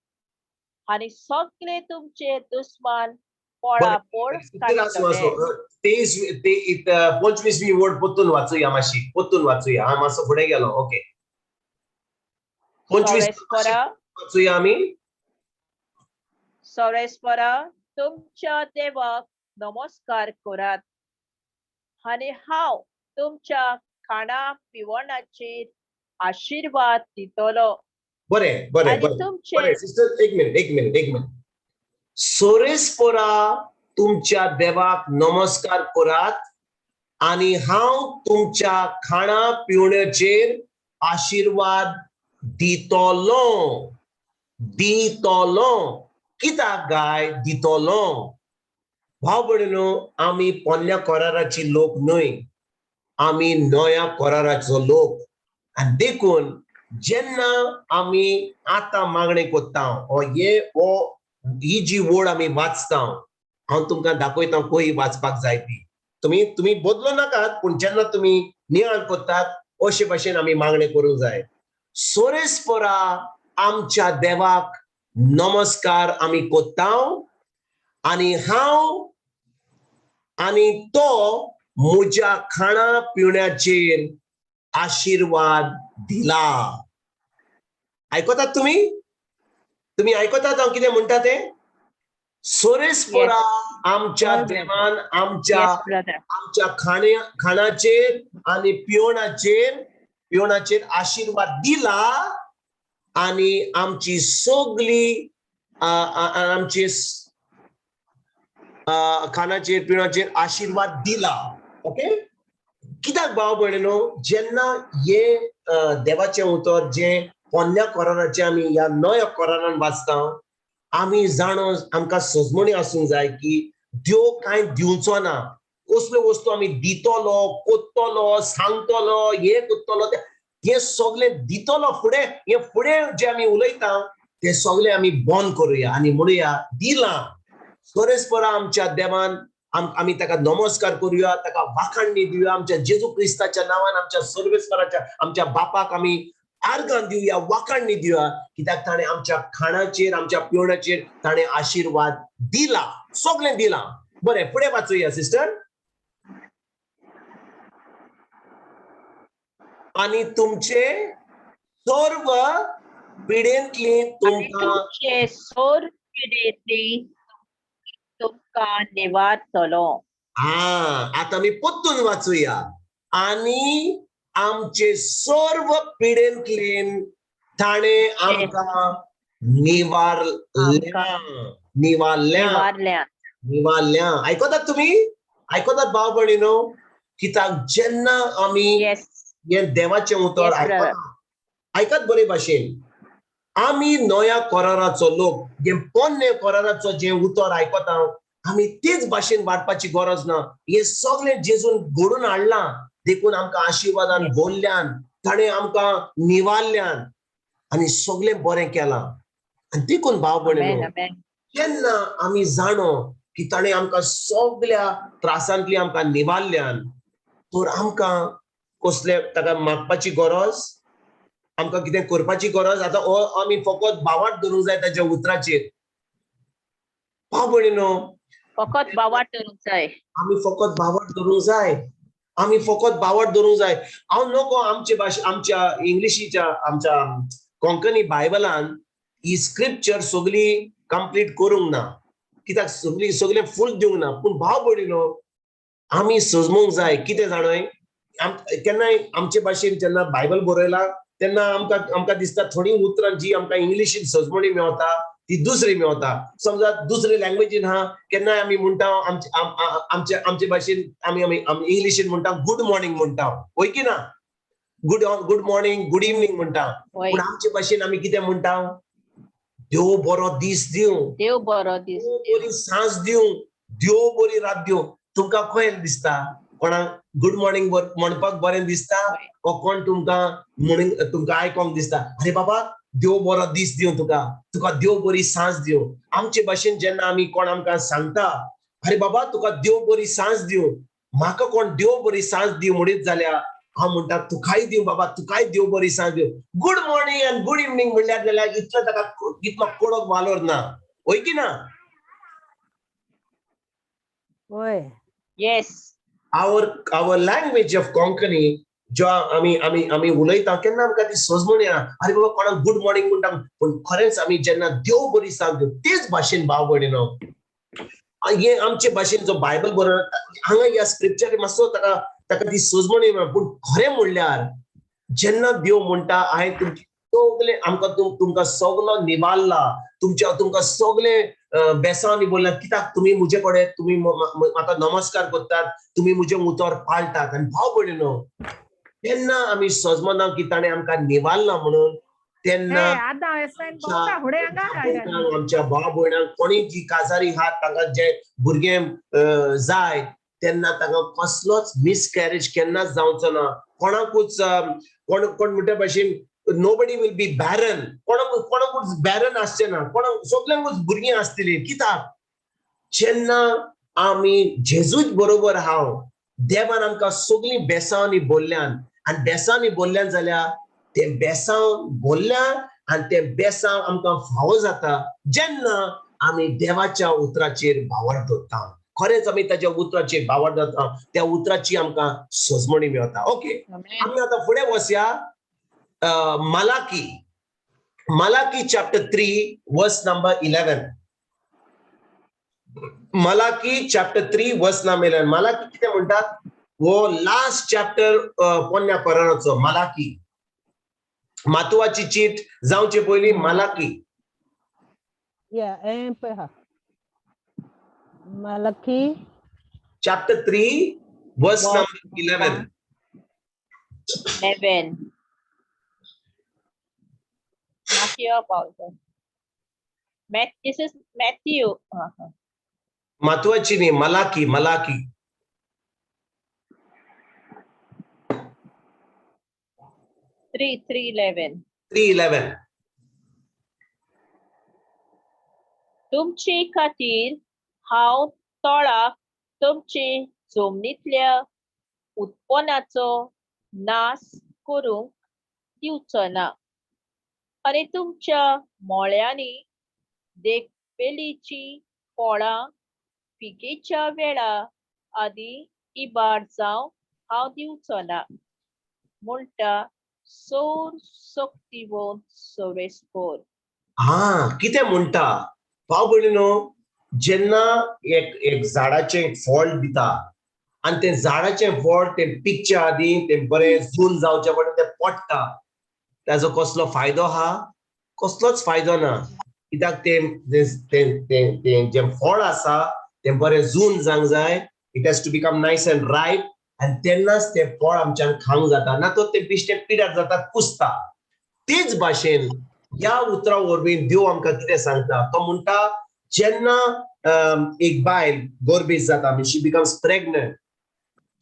आनी सगळे तुमचे दुस्मान पळापळ काडटले. 23 25वी वर्ड परतून वाचुया, मातशी परतून वाचुया. हांव मातसो फुडें गेलो. ओके, 25 वाचुया आमी. सर्वेस्परा तुमच्या देवाक नमस्कार करात आनी हांव तुमच्या खाणा पिवणाचेर आशिर्वाद दितलो. बरें बरें बरें सिस्टर, एक मिनिट एक मिनिट एक मिनिट. सोरेस्पोरा तुमच्या देवाक नमस्कार करात आनी हांव तुमच्या खाणा पिवण्याचेर आशिर्वाद दितलो. दितलो. कित्याक गाय दितलो? भाव भयणीनो, आमी पोन्न्या कराराची लोक न्हय, आमी नव्या कराराचो लोक. आनी देखून जेन्ना आमी आतां मागणें कोत्ता, हो हे हो ही जी ओळ आमी वाचता, हांव तुमकां दाखयता खंय वाचपाक जाय ती. तुमी तुमी बदलो नाकात, पूण जेन्ना तुमी नियाळ करतात अशे भाशेन आमी मागणें करूंक जाय. सोरेस्परा आमच्या देवाक नमस्कार आमी कोत्ता आनी हांव आनी तो म्हज्या खाणा पिवण्याचेर आशिर्वाद दिला. आयकतात तुमी? तुमी आयकतात हांव कितें म्हणटा तें? सोरेस्परा आमच्या देवान आमच्या Yes, brother. आमच्या खाणाचेर आनी पिवणाचेर आशिर्वाद दिला आनी आमची सगली आमची खाणाचेर पिवणाचेर आशिर्वाद दिला. ओके, कित्याक भाव भयणीनो, जेन्ना हे देवाचें उतर जें पोन्न्या कराराचें आमी ह्या नव्या करारान वाचता, आमी जाणो, आमकां सजमणी आसूंक जाय की देव कांय दिवचो ना. कसल्यो वस्तू आमी दितलो, कोत्तलो, सांगतलो, हें कोत्तलो, तें हें सगळें दितलो फुडें, हें फुडें जें आमी उलयता तें सगळें आमी बंद करुया आनी म्हणुया दिलां. सोरेस्परा आमच्या देवान आमी ताका नमस्कार करुया, ताका वाखाणणी दिवया. आमच्या जेजू क्रिस्ताच्या नांवान आमच्या सर्वेस्पराच्या आमच्या बापाक आमी आर्गां दिवया, वाखाणणी दिवया, कित्याक ताणें आमच्या खाणाचेर आमच्या पिवणाचेर ताणें आशिर्वाद दिला, सगळें दिलां. बरें, फुडें वाचुया सिस्टर. आनी तुमचे सर्व पिडेंतली आनी तुमकां तुमचे सोर पिडेंतली तुमकां निवारतलो. आतां आमी परतून वाचुया. आनी आमचे सर्व पिडेंतल्यान ताणें आमकां निवारल्या, निवारल्या, निवारल्या. निवारल्या. आयकतात तुमी? आयकतात भाव भयणीनो? कित्याक जेन्ना आमी Yes. हें देवाचें उतर Yes, brother. आयकता, आयकत बरे भाशेन, आमी नव्या कराराचो लोक, जें पोन्ने कराराचो जें उतर आयकता आमी तेच भाशेन वाडपाची गरज ना. हें सगळें जेजून घडून हाडलां, देखून आमकां आशिर्वादान बोल्ल्यान ताणें आमकां निवारल्यान आनी सगळें बरें केलां. आनी देखून भाव भयणीनो, Amen, amen. जेन्ना आमी जाणो की ताणें आमकां सगळ्या त्रासांतली आमकां निवारल्यान, तर आमकां कसले ताका मागपाची गरज, आमकां कितें करपाची गरज. आतां हो आमी फकत भावार्थ धरूंक जाय ताच्या उतराचेर. भाव भयणीनो, फकत भावार्थ धरूंक जाय. आमी फकत भावार्थ धरूंक जाय, आमी फकत भावार्थ धरूंक जाय. हांव नको आमचे भाशे, आमच्या इंग्लिशीच्या, आमच्या कोंकणी बायबलान ही स्क्रिप्चर सगळी कंप्लीट करूंक ना, कित्याक सगळें फूल दिवंक ना. पूण भाव भयणीनो, आमी सजमूंक जाय. कितें जाणय, केन्नाय आमचे भाशेन जेन्ना बायबल बरयला तेन्ना आमकां दिसता थोडीं उतरां जी आमकां इंग्लिशीन सजमणी मेवता ती दुसरी मेवता. समजा दुसरे लँग्वेजीन हा, केन्नाय आमी म्हणटा आमचे भाशेन आमी आमी इंग्लिशीन म्हणटा गुड मॉर्निंग म्हणटा, हय की ना? गुड मॉर्निंग, गुड इवनींग म्हणटा. हय. पूण आमचे भाशेन आमी कितें म्हणटा? देव बरो दीस दिवं, देव बरो दीस देव दिवं, बरी सांज दिवं, देव बरी रात दिवं. तुमकां खंय दिसता कोणाक गुड मॉर्निंग म्हणपाक बरें दिसता, ओ कोण तुमकां म्हणून तुमकां आयकोंक दिसता अरे बाबा देव बरो दीस दिवं तुका, तुका देव बरी सांज दिवं. आमचे भाशेन जेन्ना आमी कोण आमकां सांगता अरे बाबा तुका देव बरी सांज दिवं, म्हाका कोण देव बरी सांज दिवं म्हणीत जाल्यार हांव म्हणटा तुकाय दिवं बाबा, तुकाय देव बरी सांज दिवं. Good morning and good evening म्हणल्यार जाल्यार इतलो ताका इतलो कडक वालोर ना, हय की ना? हय. Yes. Our language of Konkani जो आमी आमी आमी उलयता केन्ना आमकां ती सजमणी येना, आरे बाबा कोणाक गुड मॉर्निंग म्हणटा, पूण खरेंच आमी जेन्ना देव बरी सांग दिवं तेच भाशेन भाव भयणीनो, हे आमचे भाशेन जो बायबल बरोवन हांगा ह्या स्क्रिप्चर मातसो ताका ती सजमणी येना. पूण खरें म्हणल्यार जेन्ना देव म्हणटा हांवें तुमचे सगळे आमकां तुमकां सगलो निवारला, तुमकां सगळे बेसांनी बोल्ला, कित्याक तुमी म्हजे कडेन तुमी म्हाका नमस्कार करतात, तुमी म्हजें उतर पाळटात. आनी भाव भयणीनो, तेन्ना आमी सजमना की ताणें आमकां निवारला म्हणून तेन्ना आतां एसान भोंवता फुडें हांगा काडटा. आमच्या भाव भयणांक कोणी जी काजारी आहात तांकां जे भुरगे जाय तेन्ना तांकां कसलोच मिसकॅरेज केन्नाच जावचो ना. कोणाकूच कोण कोण म्हणटा भाशेन नोबडी will be बॅरन, कोणाकूच बॅरन आसचें ना, कोणाक सगल्यांकूच भुरगीं आसतलीं. कित्याक? जेन्ना आमी जेजूच बरोबर हांव, देवान आमकां सगळीं बेसांवांनी बोल्ल्यान, आनी बेसांवांनी बोल्ल्यान जाल्यार तें बेसांव बोल्ल्यान आनी तें बेसांव आमकां फावो जाता जेन्ना आमी देवाच्या उतराचेर भावार्थ दवरता. खरेंच आमी ताच्या उतराचेर भावार्थ दवरता, त्या उतराची आमकां सजमणी मेळटा. ओके, आमी आतां फुडें वचया. Malachi, Malachi chapter 3 verse number 11. Malachi chapter 3 verse number 11. Malachi कितें म्हणटात? हो लास्ट चॅप्टर पोन्न्या कोरानाचो. मलाकी, मातुवाची चीट जावचे पयलीं मलाकी. Yeah, eh, पळय हा. Malachi chapter 3 verse number 11. 11. Matthew पावतो. This is Matthew. मातुवाची न्ही, Malachi, Malachi. 3:11. 3:11. तुमचे खातीर हांव तोळाक तुमचे जमनींतल्या उत्पन्नाचो नाश करूंक दिवचो ना आनी तुमच्या मोळ्यांनी देखवेलीची फळां पिकेच्या वेळा आदी इबाड जावंक हांव दिवचो ना, म्हणटा सोर शक्तिवंत सर्वेस्पर. हा, कितें म्हणटा भाव भयणीनो? जेन्ना एक एक झाडाचें फळ दिता आनी तें झाडाचें फळ तें पिकच्या आदीं तें बरें जून जावचें पडटा, तें पडटा, ताजो कसलो फायदो आहा? कसलोच फायदो ना. कित्याक तें तें तें तें जें फळ आसा तें बरें जून जावंक जाय. It has to become nice and ripe, आनी तेन्नाच तें फळ आमच्यान खावंक जाता, ना तर तें बेश्टें पिड्यार जाता, कुसता. तेच भाशेन ह्या उतरा वरवीं देव आमकां कितें सांगता? तो म्हणटा जेन्ना एक बायल गोरबेज जाता, शी बिकम्स प्रेग्नंट,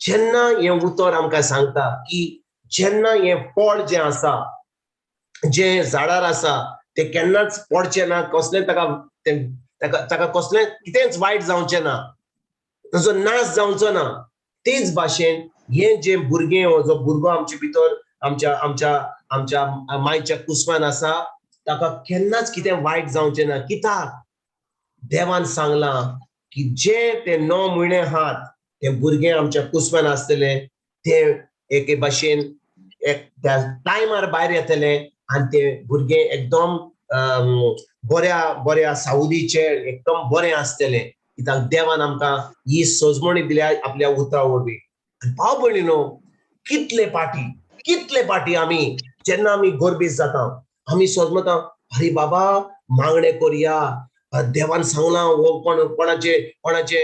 जेन्ना हें उतर आमकां सांगता की जेन्ना हें फळ जें आसा, जें झाडार आसा, तें केन्नाच पडचें ना, कसलें ताका तें ताका ताका कसलें कितेंच वायट जावचें ना, ताजो नाश जावचो ना. तेच भाशेन हें जें भुरगें, हो जो भुरगो आमचे भितर आमच्या आमच्या आमच्या मायच्या कुसमान आसा, ताका केन्नाच कितें वायट जावचें ना. कित्याक? देवान सांगलां की जे ते 9 म्हयने आहात ते भुरगें आमच्या कुसमान आसतलें, ते एके भाशेन एक त्या टायमार भायर येतलें आनी ते भुरगें एकदम बऱ्या बऱ्या सावदीचे एकदम बरें आसतलें. कित्याक देवान आमकां ही सजमणी दिल्या आपल्या उतरा वरवीं. आनी भाव भयणीनो, कितले पाटी कितले पाटी आमी जेन्ना आमी गोरबेज जाता आमी सजमता, अरे बाबा मागणें करया, देवान सांगलां हो कोण कोणाचे कोणाचे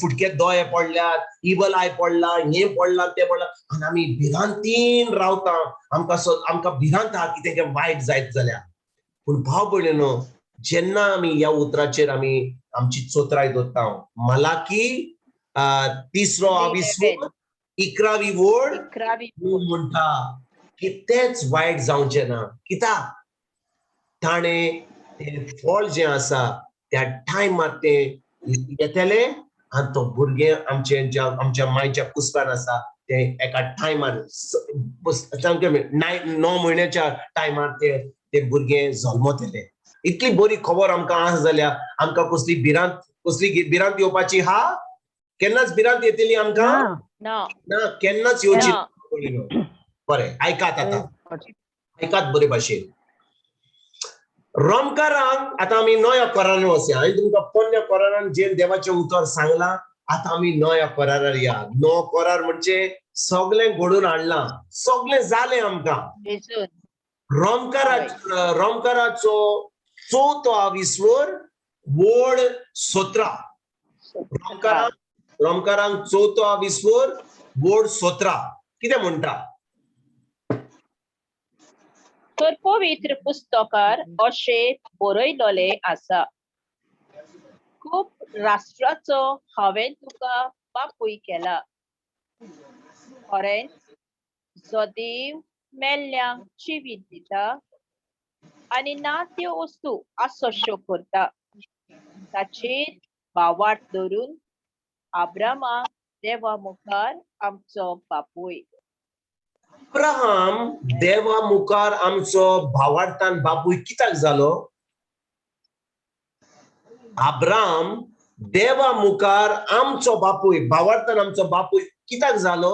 फुटके दोळे पडल्यात, इवल I पडला, हें पडलां तें पडलां, आनी आमी भिरांतीन रावता. आमकां आमकां भिरांत आहा कितें वायट जायत जाल्यार. पूण भाव भयणीनो, जेन्ना आमी ह्या उतराचेर आमी आमची चोत्राय दवरता, मलाकी 3 आविस्वर 11वी वळ म्हणटा कितेंच वायट जावचें ना. कित्याक? ताणें तें फळ जें आसा त्या टायमार तें येतलें आनी तो भुरगें आमचें ज्या आमच्या मायच्या कुसपान आसा तें एका टायमार सामकें 9 म्हयन्याच्या टायमार तें तें भुरगें जल्मतलें. इतली बरी खबर आमकां आसा जाल्यार आमकां कसली भिरांत, कसली भिरांत येवपाची हा? केन्नाच भिरांत येतली आमकां ना, ना, केन्नाच येवची. बरें आयकात, आतां आयकात बरे भाशेन. रोमकारांक आतां आमी नव्या करारान वचया. हांवें तुमकां पोन्न्या करारान जें देवाचें उतर सांगलां, आतां आमी नव्या करारार या. नवो करार म्हणजे सगळें घडोवन हाडलां, सगळें जालें आमकां. रोमकाराचो 4 आविस्वर वळ 17. रोमकारांक 4 17 कितें म्हणटा? तर पवित्र पुस्तकार अशें बरयलोलें आसा, खूब राष्ट्राचो हांवें तुका बापूय केला. खरेंच जो देव मेल्ल्यांक जिवीत दिता आनी ना त्यो वस्तू आसश्यो करता, ताचेर भावार्थ धरून आब्रामाक देवा मुखार आमचो बापूय. अब्राहम देवा मुखार आमचो भावार्थान बापूय कित्याक जालो? अब्राहम देवा मुखार आमचो बापूय, भावार्थान आमचो बापूय कित्याक जालो?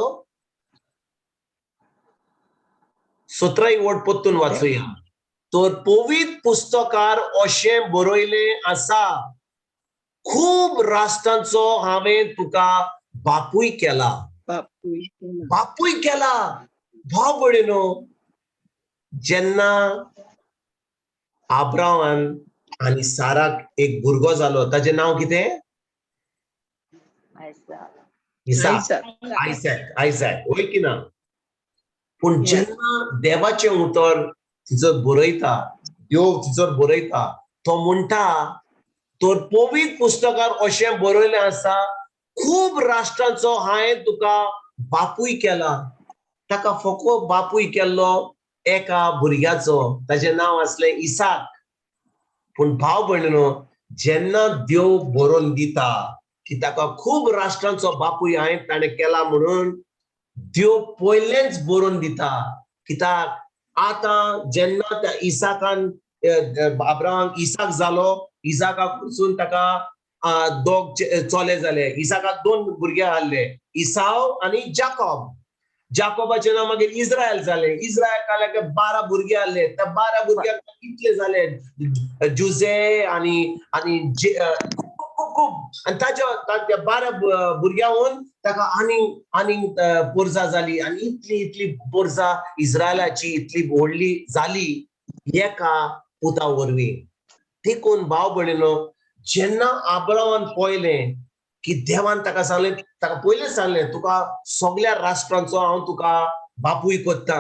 17 वट परतून वाचुया. तर पवित्र पुस्तकार अशें बरयलें आसा, खूब राष्ट्रांचो हांवें तुका बापूय केला. बापूय केला. बापूय केला. भाव भयणीनो, जेन्ना आब्रामान आनी साराक एक भुरगो जालो, ताजें नांव कितें? इसाक. आयसाक. आयझॅक, आयझॅक, वय की ना? पूण Yes. जेन्ना देवाचें उतर तिचो बरयता, देव तिचो बरयता, तो म्हणटा, तर पवित्र पुस्तकार अशें बरयलें आसा, खूब राष्ट्रांचो हांवें तुका बापूय केला. ताका फकत बापूय केल्लो एका भुरग्याचो, ताजें नांव आसलें इसाक. पूण भाव भयणीनो, जेन्ना देव बरोवन दिता की ताका खूब राष्ट्रांचो बापूय हांवें ताणें केला म्हणून, देव पयलेंच बरोवन दिता. कित्याक आतां जेन्ना त्या इसाकान, अब्राहमाक इसाक जालो, इसाकाक पसून ताका दोग चले जाले. इसाकाक 2 भुरगे आहले, इसाव आनी जाकॉब. जाकॉबाचें नांव मागीर इस्रायल जालें. इस्रायल 12 भुरगे आहले. त्या 12 भुरग्यांक कितले जाले? जुजे आनी आनी खूब खूब खूब. आनी ताच्या त्या 12 भुरग्यांहून ताका आनी आनी पोरजा जाली. आनी इतली इतली पोरजा इस्रायलाची इतली व्हडली जाली एका पुता वरवीं. देखून भाव भयणीनो, जेन्ना आब्रामान पळयलें की देवान ताका सांगलें, ताका पयलें सांगलें, तुका सगल्या राष्ट्रांचो हांव तुका बापूय करता.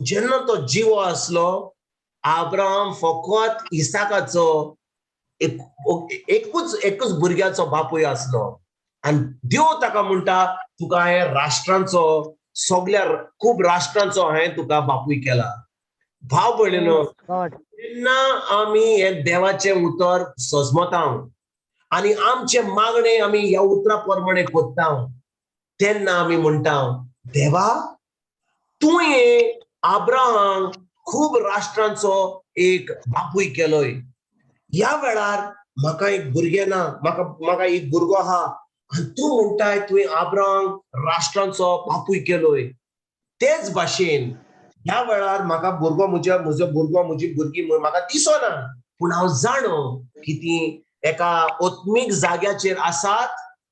जेन्ना तो जिवो आसलो, आब्राम फकत इसाकाचो एकूच भुरग्याचो बापूय आसलो. आनी देव ताका म्हणटा, तुका हांवें राष्ट्रांचो, सगल्या खूब राष्ट्रांचो हांवें तुका बापूय केला. भाव भयणीनो, जेन्ना आमी हें देवाचें उतर सजमता आनी आमचे मागणे आमी ह्या उतरा प्रमाणे करता, तेन्ना आमी म्हणटा, देवा तुवें आब्राहाम खूब राष्ट्रांचो एक बापूय केलोय. ह्या वेळार म्हाका एक भुरगें ना, म्हाका एक भुरगो आहा, आनी तूं म्हणटाय तुवें आब्राहाम राष्ट्रांचो बापूय केलोय. तेच भाशेन ह्या वेळार म्हाका भुरगो, म्हजो भुरगो, म्हजी भुरगीं म्हाका दिसना, पूण हांव जाणो की ती एका आत्मीक जाग्याचेर आसात.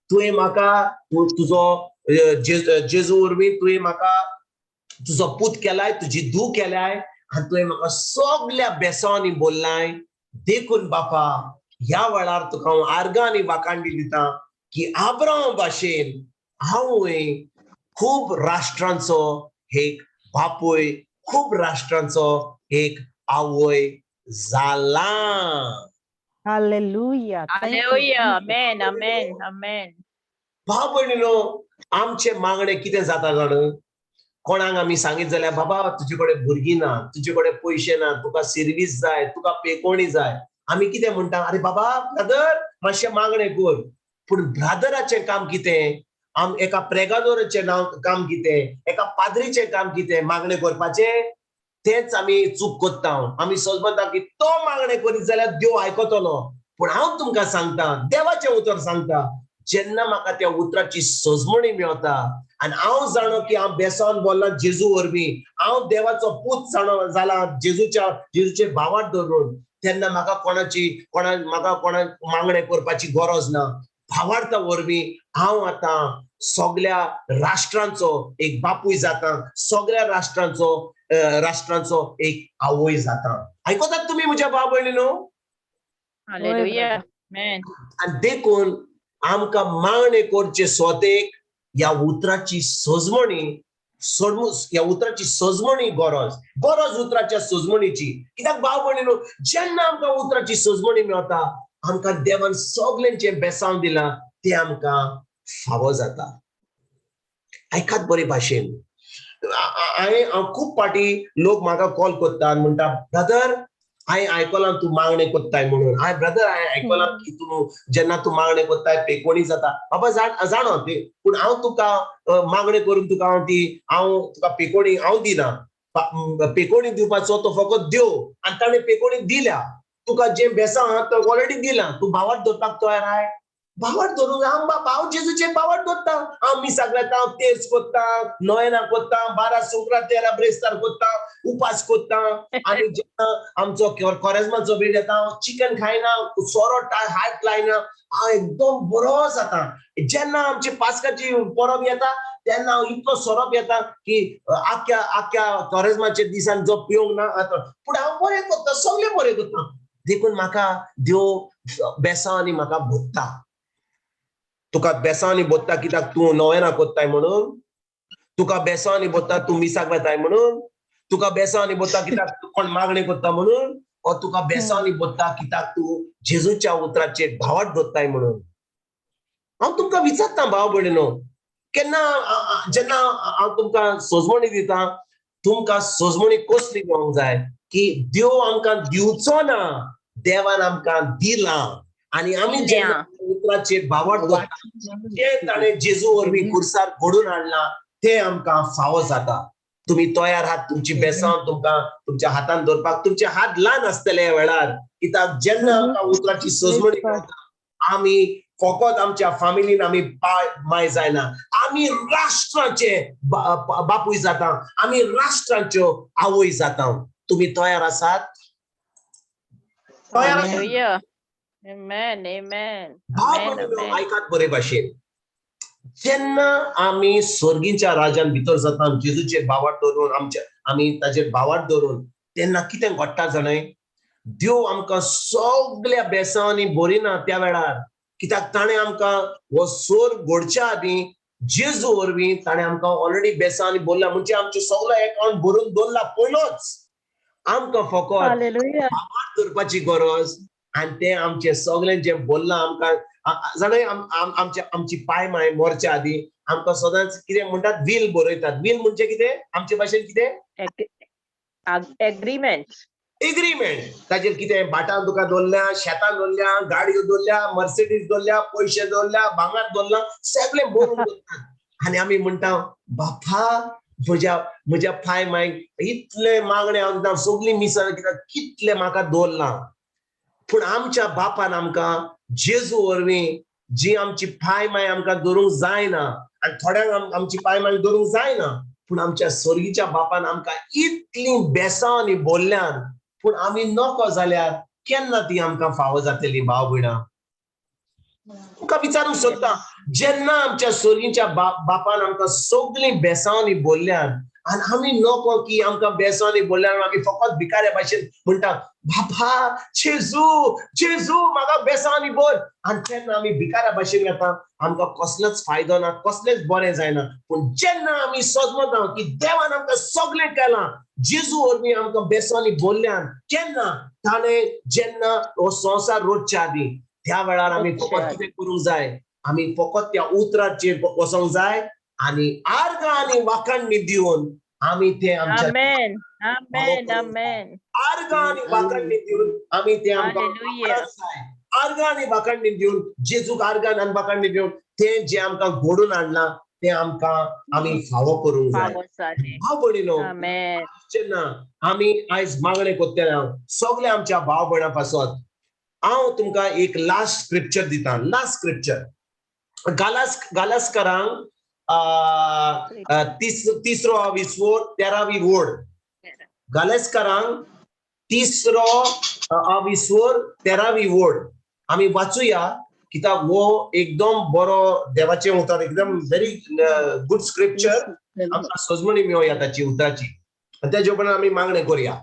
तुवें म्हाका तुजो जेजू वरवीं तुवें म्हाका तुजो पूत केलाय, तुजी धूव केलाय, आनी तुवें म्हाका सगल्या बेसांनी बोल्लाय. देखून बापा, ह्या वेळार तुका हांव आर्गां आनी वाखांडी दिता की आब्राम भाशेन हांवूय खूब राष्ट्रांचो एक बापूय, खूब राष्ट्रांचो एक आवय जाला. Hallelujah. Thank you, hallelujah. Jesus. Amen, amen, amen. भाव भयणीनो, आमचें मागणें कितें जाता जाणा? कोणाक आमी सांगीत जाल्यार, बाबा तुजे कडेन भुरगीं ना, तुजे कडेन पयशे ना, तुका सिर्वीस जाय, तुका पेकोणी जाय. आमी कितें म्हणटा? अरे बाबा ब्रादर, मातशें मागणें कर. पूण ब्रादराचें काम कितें? एका प्रेगादोराचें नांव काम कितें? एका पाद्रीचें काम कितें? मागणें करपाचें? तेंच आमी चूक करता. आमी समजता की तो मागणें करीत जाल्यार देव आयकतलो. पूण हांव तुमकां सांगता, देवाचें उतर सांगता, जेन्ना म्हाका त्या उतराची सजमणी मेळता आनी हांव जाणो की हांव बेसान बोल्ला जेजू वरवीं, हांव देवाचो पूत जाणो जाला जेजूचे भावार्थ धरून, तेन्ना म्हाका कोणा मागणें करपाची गरज ना. भावार्था वरवीं हांव आतां सगल्या राष्ट्रांचो एक बापूय जाता, सगल्या राष्ट्रांचो एक आवय जाता. आयकतात तुमी म्हज्या भाव भयणीनो? हालेलुया, आमेन. आनी देखून आमकां मागणें करचे स्वतेक ह्या उतराची सजमणी ह्या उतराची सजमणी गरज, गरज उतराच्या सजमणीची. कित्याक भाव भयणीनो, जेन्ना आमकां उतराची सजमणी मेळटा, आमकां देवान सगल्यांचें बेसांव दिलां तें आमकां फावो जाता. आयकात बरे भाशेन. हांवें हांव खूब फावटी लोक म्हाका कॉल करता आनी म्हणटा, ब्रदर हांवें आयकलां तूं मागणें कोत्ताय म्हणून. हांवें ब्रदर हांवें आयकलां की तूं जेन्ना तूं मागणें कोत्ताय पेकोणी जाता. बाबा जाणो ती, पूण हांव तुका मागणें करून तुका हांव ती हांव तुका पेकोणी हांव दिना. पेकोणी दिवपाचो तो फकत देव, आनी ताणें पेकोणी दिल्या. तुका जें बेसांव आहा तो ऑलरेडी दिलां, तूं भावार्थ धरपाक तयार आहाय? भावार्थ धरूंक हांव भाव जेजूचेर भावार्थ धरता. हांव मिसाक वेता, हांव तेर्स कोत्ता, नोयना कोत्ता, 12 सुक्रा 13 ब्रेस्तार कोत्ता, उपास कोत्ता. आनी जेन्ना आमचो कोरेज्माचो वेळ येता, हांव चिकन खायना, सोरो हात लायना, हांव एकदम बरो जाता. जेन्ना आमची पास्काची परब येता तेन्ना हांव इतलो सोरो पियेता की आख्या आख्या कोरेज्माच्या दिसान जो पिवंक ना, पूण हांव बरें कोत्ता, सगळें बरें कोत्ता. देखून म्हाका देव बेसांव आनी म्हाका भोत्ता. तुका बेसांव आनी बोत्ता कित्याक तूं नोवेना कोत्ताय म्हणून, तुका बेसांव आनी बोत्ता तूं मिसाक वेताय म्हणून, तुका बेसांव आनी बोत्ता कित्याक तूं कोण मागणें कोत्ता म्हणून, ओ तुका बेसांव आनी बोत्ता कित्याक तूं जेजूच्या उतराचेर भावार्थ दवरताय म्हणून. हांव तुमकां विचारता भाव भयणीनो, केन्ना जेन्ना हांव तुमकां सजमणी दिता, तुमकां सजमणी कसली मेळोंक जाय की देव आमकां दिवचो ना, देवान आमकां दिलां. आनी आमी जेन्ना उतराचेर भावार्थ दवरता, जें ताणें जेजू वरवीं खुर्सार घडून हाडलां तें आमकां फावो जाता. तुमी तयार आहात तुमची बेसांव तुमकां तुमच्या हातान दवरपाक? तुमचे हात ल्हान आसतले ह्या वेळार, कित्याक जेन्ना आमकां उतराची सजमणी मेळटा, आमी फकत आमच्या फामिलीन आमी पाय माय जायना, आमी राष्ट्राचे बापूय जाता, आमी राष्ट्रांच्यो आवय जाता. तुमी तयार आसात? तयार आसात? Amen, amen. भाव भयणीनो, आयकात बरे भाशेन. जेन्ना आमी स्वर्गीच्या राजान भितर जाता, जेजूचेर भावार्थ दवरून, आमच्या आमी ताचेर भावार्थ दवरून, तेन्ना कितें घडटा जाणय, देव आमकां सगल्या बेसांवांनी भरिना त्या वेळार, कित्याक ताणें आमकां हो स्वर्ग घडच्या आदीं जेजू वरवीं ताणें आमकां ऑलरेडी बेसांवांनी भरला. म्हणजे आमचें सगळो एकाउंट भरून दवरला पयलोच. आमकां फकत भावार्थ दवरपाची गरज, आनी तें आमचें सगळें जें बोल्लां आमकां जाणा, आमच्या आमची पाय माय मरच्या आदीं आमकां सदांच कितें म्हणटात, वील बरयतात. वील म्हणजे कितें आमचे भाशेन? कितें? एग्रीमेंट. एग्रीमेंट. ताचेर कितें भाटां तुका दवरल्या, शेतां दवरल्या, गाडयो दवरल्या, मर्सिडीज दवरल्या, पयशे दवरल्या, भांगर दवरलां, सगळें बरोवन दवरतात. आनी आमी म्हणटा, बापा म्हज्या म्हज्या पाय मायक इतलें मागणें हांव दिता, सगळीं मिसां कित्याक कितलें म्हाका दवरलां. पूण आमच्या बापान आमकां जेजू वरवीं जी आमची पाय माय आमकां धरूंक जायना, आनी थोड्यांक आमची पाय माय धरूंक जायना, पूण आमच्या स्वर्गीच्या बापान आमकां इतलीं बेसांवांनी बोल्ल्यान, पूण आमी नको जाल्यार केन्ना ती आमकां फावो जातली? भाव भयणां, तुमकां विचारूंक सोदता, जेन्ना आमच्या स्वर्गीच्या बापान आमकां सगळीं बेसांवांनी बोल्ल्यान आनी आमी नको की आमकां बेसांवांनी बोल्ल्यान आमी फकत भिकाऱ्या भाशेन म्हणटा, बापा जेजू जेजू म्हाका बेसांवांनी बोल, आनी तेन्ना आमी भिकाऱ्या भाशेन येता, आमकां कसलोच फायदो ना, कसलेंच बरें जायना. पूण जेन्ना आमी सजमता की देवान आमकां सगळें केलां, जेजू वरवीं आमकां बेसांवांनी बोल्ल्यान, केन्ना ताणें जेन्ना हो संवसार रोजच्या आदीं, त्या वेळार आमी फकत कितें करूंक जाय, आमी फकत त्या उतराचेर वचोंक जाय आनी आर्गां आनी वाखाणणी दिवन आमी ते आमच्या आमेन, आमेन, आमेन. आर्गां आनी वाखाणणी दिवन आमी ते आमकां जाय. आर्गां आनी वाखाणणी दिवन जेजूक आर्गां आनी वाखाणणी दिवन तें जें आमकां घडून हाडलां तें आमकां आमी फावो करूंक जाय. भाव भयणीनो, जेन्ना आमी आयज मागणें करतले सगळे आमच्या भाव भयणां पासत, हांव तुमकां एक लास्ट स्क्रिप्चर दिता. लास्ट स्क्रिप्चर गालासकरांक तिसरो आविस्वोर 13वी वोड. गालेस्करांक तिसरो आविस्वोर 13वी वोड आमी वाचुया, कित्याक हो एकदम बरो देवाचें उतर, एकदम व्हेरी गुड स्क्रिप्चर. आमकां सजमणी मेळया ताची उतराची, आनी तेजे उपरांत आमी मागणें करुया.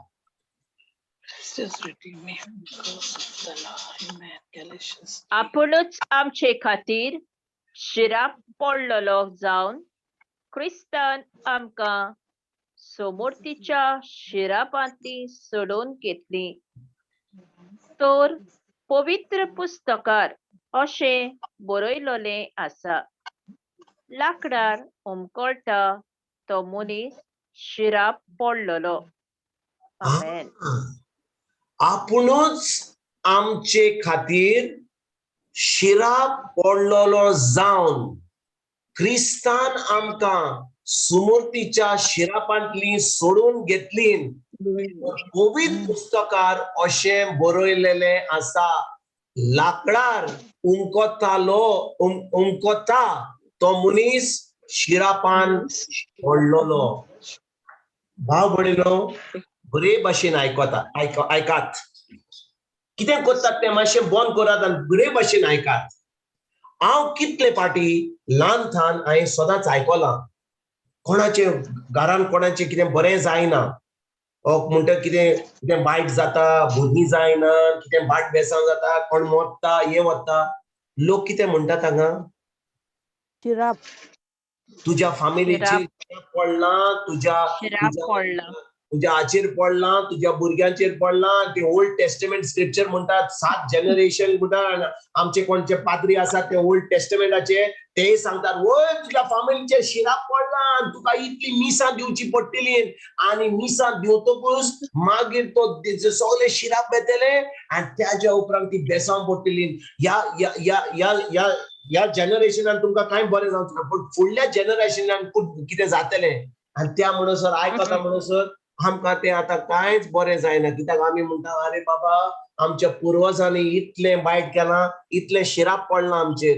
आपुणूच आमचे खातीर शिराप पडलेलो जावन क्रिस्तान आमकां सोमोर्तीच्या शिरापांतली सोडोवन घेतली तर पवित्र पुस्तकार अशें बरयलोलें आसा, लाकडार हुमकळटा तो मनीस शिराप पडलेलो. आमेन. आपुणूच आमचे खातीर शिराप पडलेलो जावन क्रिस्तान आमकां सुमूर्तीच्या शिरापांतली सोडून घेतली. पवित्र पुस्तकार अशें बरयलेलें आसा, लाकडार उमकोतालो उमकोता तो मनीस शिरापान पडलेलो. भाव भयणीनो, बरे भाशेन आयकता आयकात. कितें करतात तें मातशें बंद करात आनी बरे भाशेन आयकात. हांव कितले फाटी ल्हान थान हांवें सदांच आयकलां, कोणाचें घरान कोणाचें कितें बरें जायना, म्हणटा कितें कितें वायट जाता, भुरगीं जायना, कितें वाट बेसांव जाता, कोण मरता, हें वता. लोक कितें म्हणटात हांगा? शिराप. तुज्या फामिलीचेर पडलां, तुज्या शिराप पडला. तुज्या हाचेर पडलां, तुज्या भुरग्यांचेर पडलां. ते ओल्ड टेस्टमेंट स्क्रिप्चर म्हणटात, 7 जनरेशन म्हणटा. आमचे कोणचे पाद्री आसात ते ओल्ड टेस्टमेंटाचे, ते सांगतात वय तुज्या फामिलीचेर शिराप पडलां, तुका इतली मिसां दिवची पडटली आनी मिसां दिवतकूच मागीर तो सगळे शिराप येतले आनी त्याच्या उपरांत ती बेसांव पडटली. ह्या ह्या ह्या ह्या ह्या ह्या जनरेशनान तुमकां कांय बरें जावचें ना, पूण फुडल्या जनरेशनान खूब कितें जातलें. आनी त्या म्हणसर आयकता म्हणसर आमकां तें आतां कांयच बरें जायना. कित्याक आमी म्हणटा, आरे बाबा, आमच्या पुर्वजांनी इतलें वायट केलां, इतलें शिराप पडलां आमचेर.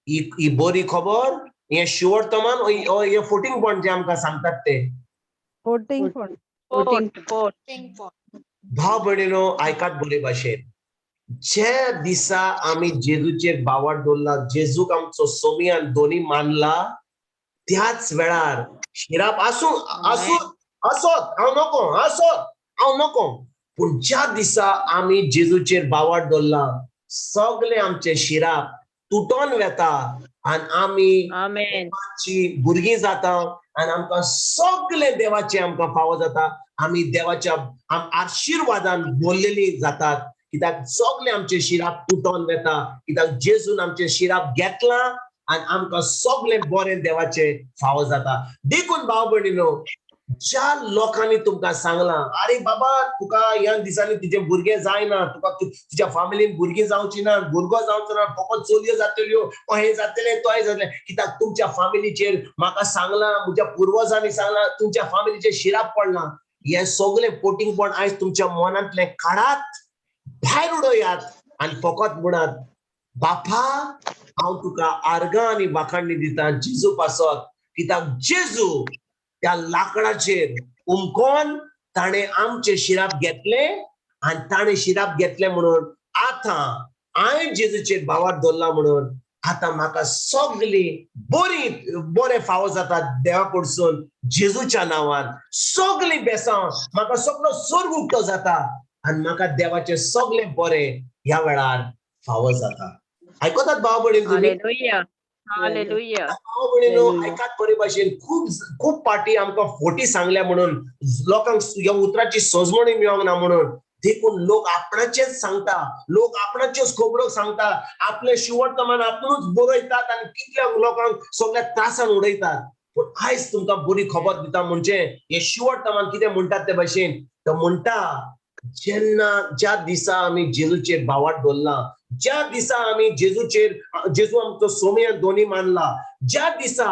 ही बरी खबर, हें शिवर्तमान, हें फोटिंगपण जें आमकां सांगतात तें फोटिंगपण. भाव भयणीनो, आयकात बरे भाशेन. ज्या दिसा आमी जेजूचेर बावाट दवरला, जेजूक आमचो सोमी आनी दोनी मानला, त्याच वेळार शिराप आसूं आसूं असोत हांव नको, असोत हांव नको, पूण ज्या दिसा आमी जेजूचेर बावाट दवरला, सगळे आमचे शिराप तुटोन वेता आनी आमी देवाची भुरगीं जाता आनी आमकां सगळे देवाचे आमकां फावो जाता. आमी देवाच्या आशिर्वादान भरलेली जातात. कित्याक सगळे आमचे शिराप तुटोन वेता, कित्याक जेजून आमचे शिराप घेतला आनी आमकां सगळे बरें देवाचे फावो जाता. देखून भाव भयणीनो, ज्या लोकांनी तुमकां सांगलां, आरे बाबा तुका ह्या दिसांनी तुजें भुरगें जायना, तुका तुज्या फामिलीन भुरगीं जावची ना, भुरगो जावचो ना, फकत चलयो जातल्यो, हें जातलें तोय जातलें, कित्याक तुमच्या फामिलीचेर म्हाका सांगलां, म्हज्या पुर्वजांनी सांगलां, तुमच्या फामिलीचेर शिराप पडलां. हें सगळें पोटिंगपण आयज तुमच्या मनांतलें काडात, भायर उडयात आनी फकत म्हणात, बापा हांव तुका आर्गां आनी वाखाणी दिता जेजू पासत, कित्याक जेजू त्या लाकडाचेर उमकोन ताणें आमचें शिराप घेतलें आनी ताणें शिराप घेतलें म्हणून आतां हांवें जेजूचेर भावार दवरला म्हणून आतां म्हाका सगळी बरी बरें फावो जाता देवा कडसून जेजूच्या नांवान. सगळीं बेसांव म्हाका सगळो स्वर्ग उक्तो जाता आनी म्हाका देवाचें सगळें बरें ह्या वेळार फावो जाता. आयकतात भाव भयणी तुमी? हालेलुया. भाव भयणीनो, आयकात बरे भाशेन. खूब खूब पाटी आमकां फोटी सांगल्या म्हणून लोकांक ह्या उतराची सजमणी मेळोंक ना म्हणून, देखून लोक आपणाचेच सांगता, लोक आपणाच्योच खबरो सांगता, आपले शिवटमान आपुणूच बरयतात आनी कितल्या लोकांक सगळ्या त्रासान उडयतात. पूण आयज तुमकां बरी खबर दिता म्हणजे हे शिवटमान कितें म्हणटात ते भाशेन, तो म्हणटा, जेन्ना ज्या दिसा आमी जेजूचेर भावाट दवरला, ज्या दिसा आमी जेजूचेर जेजू आमचो सोमी आनी दोनी मानला, ज्या दिसा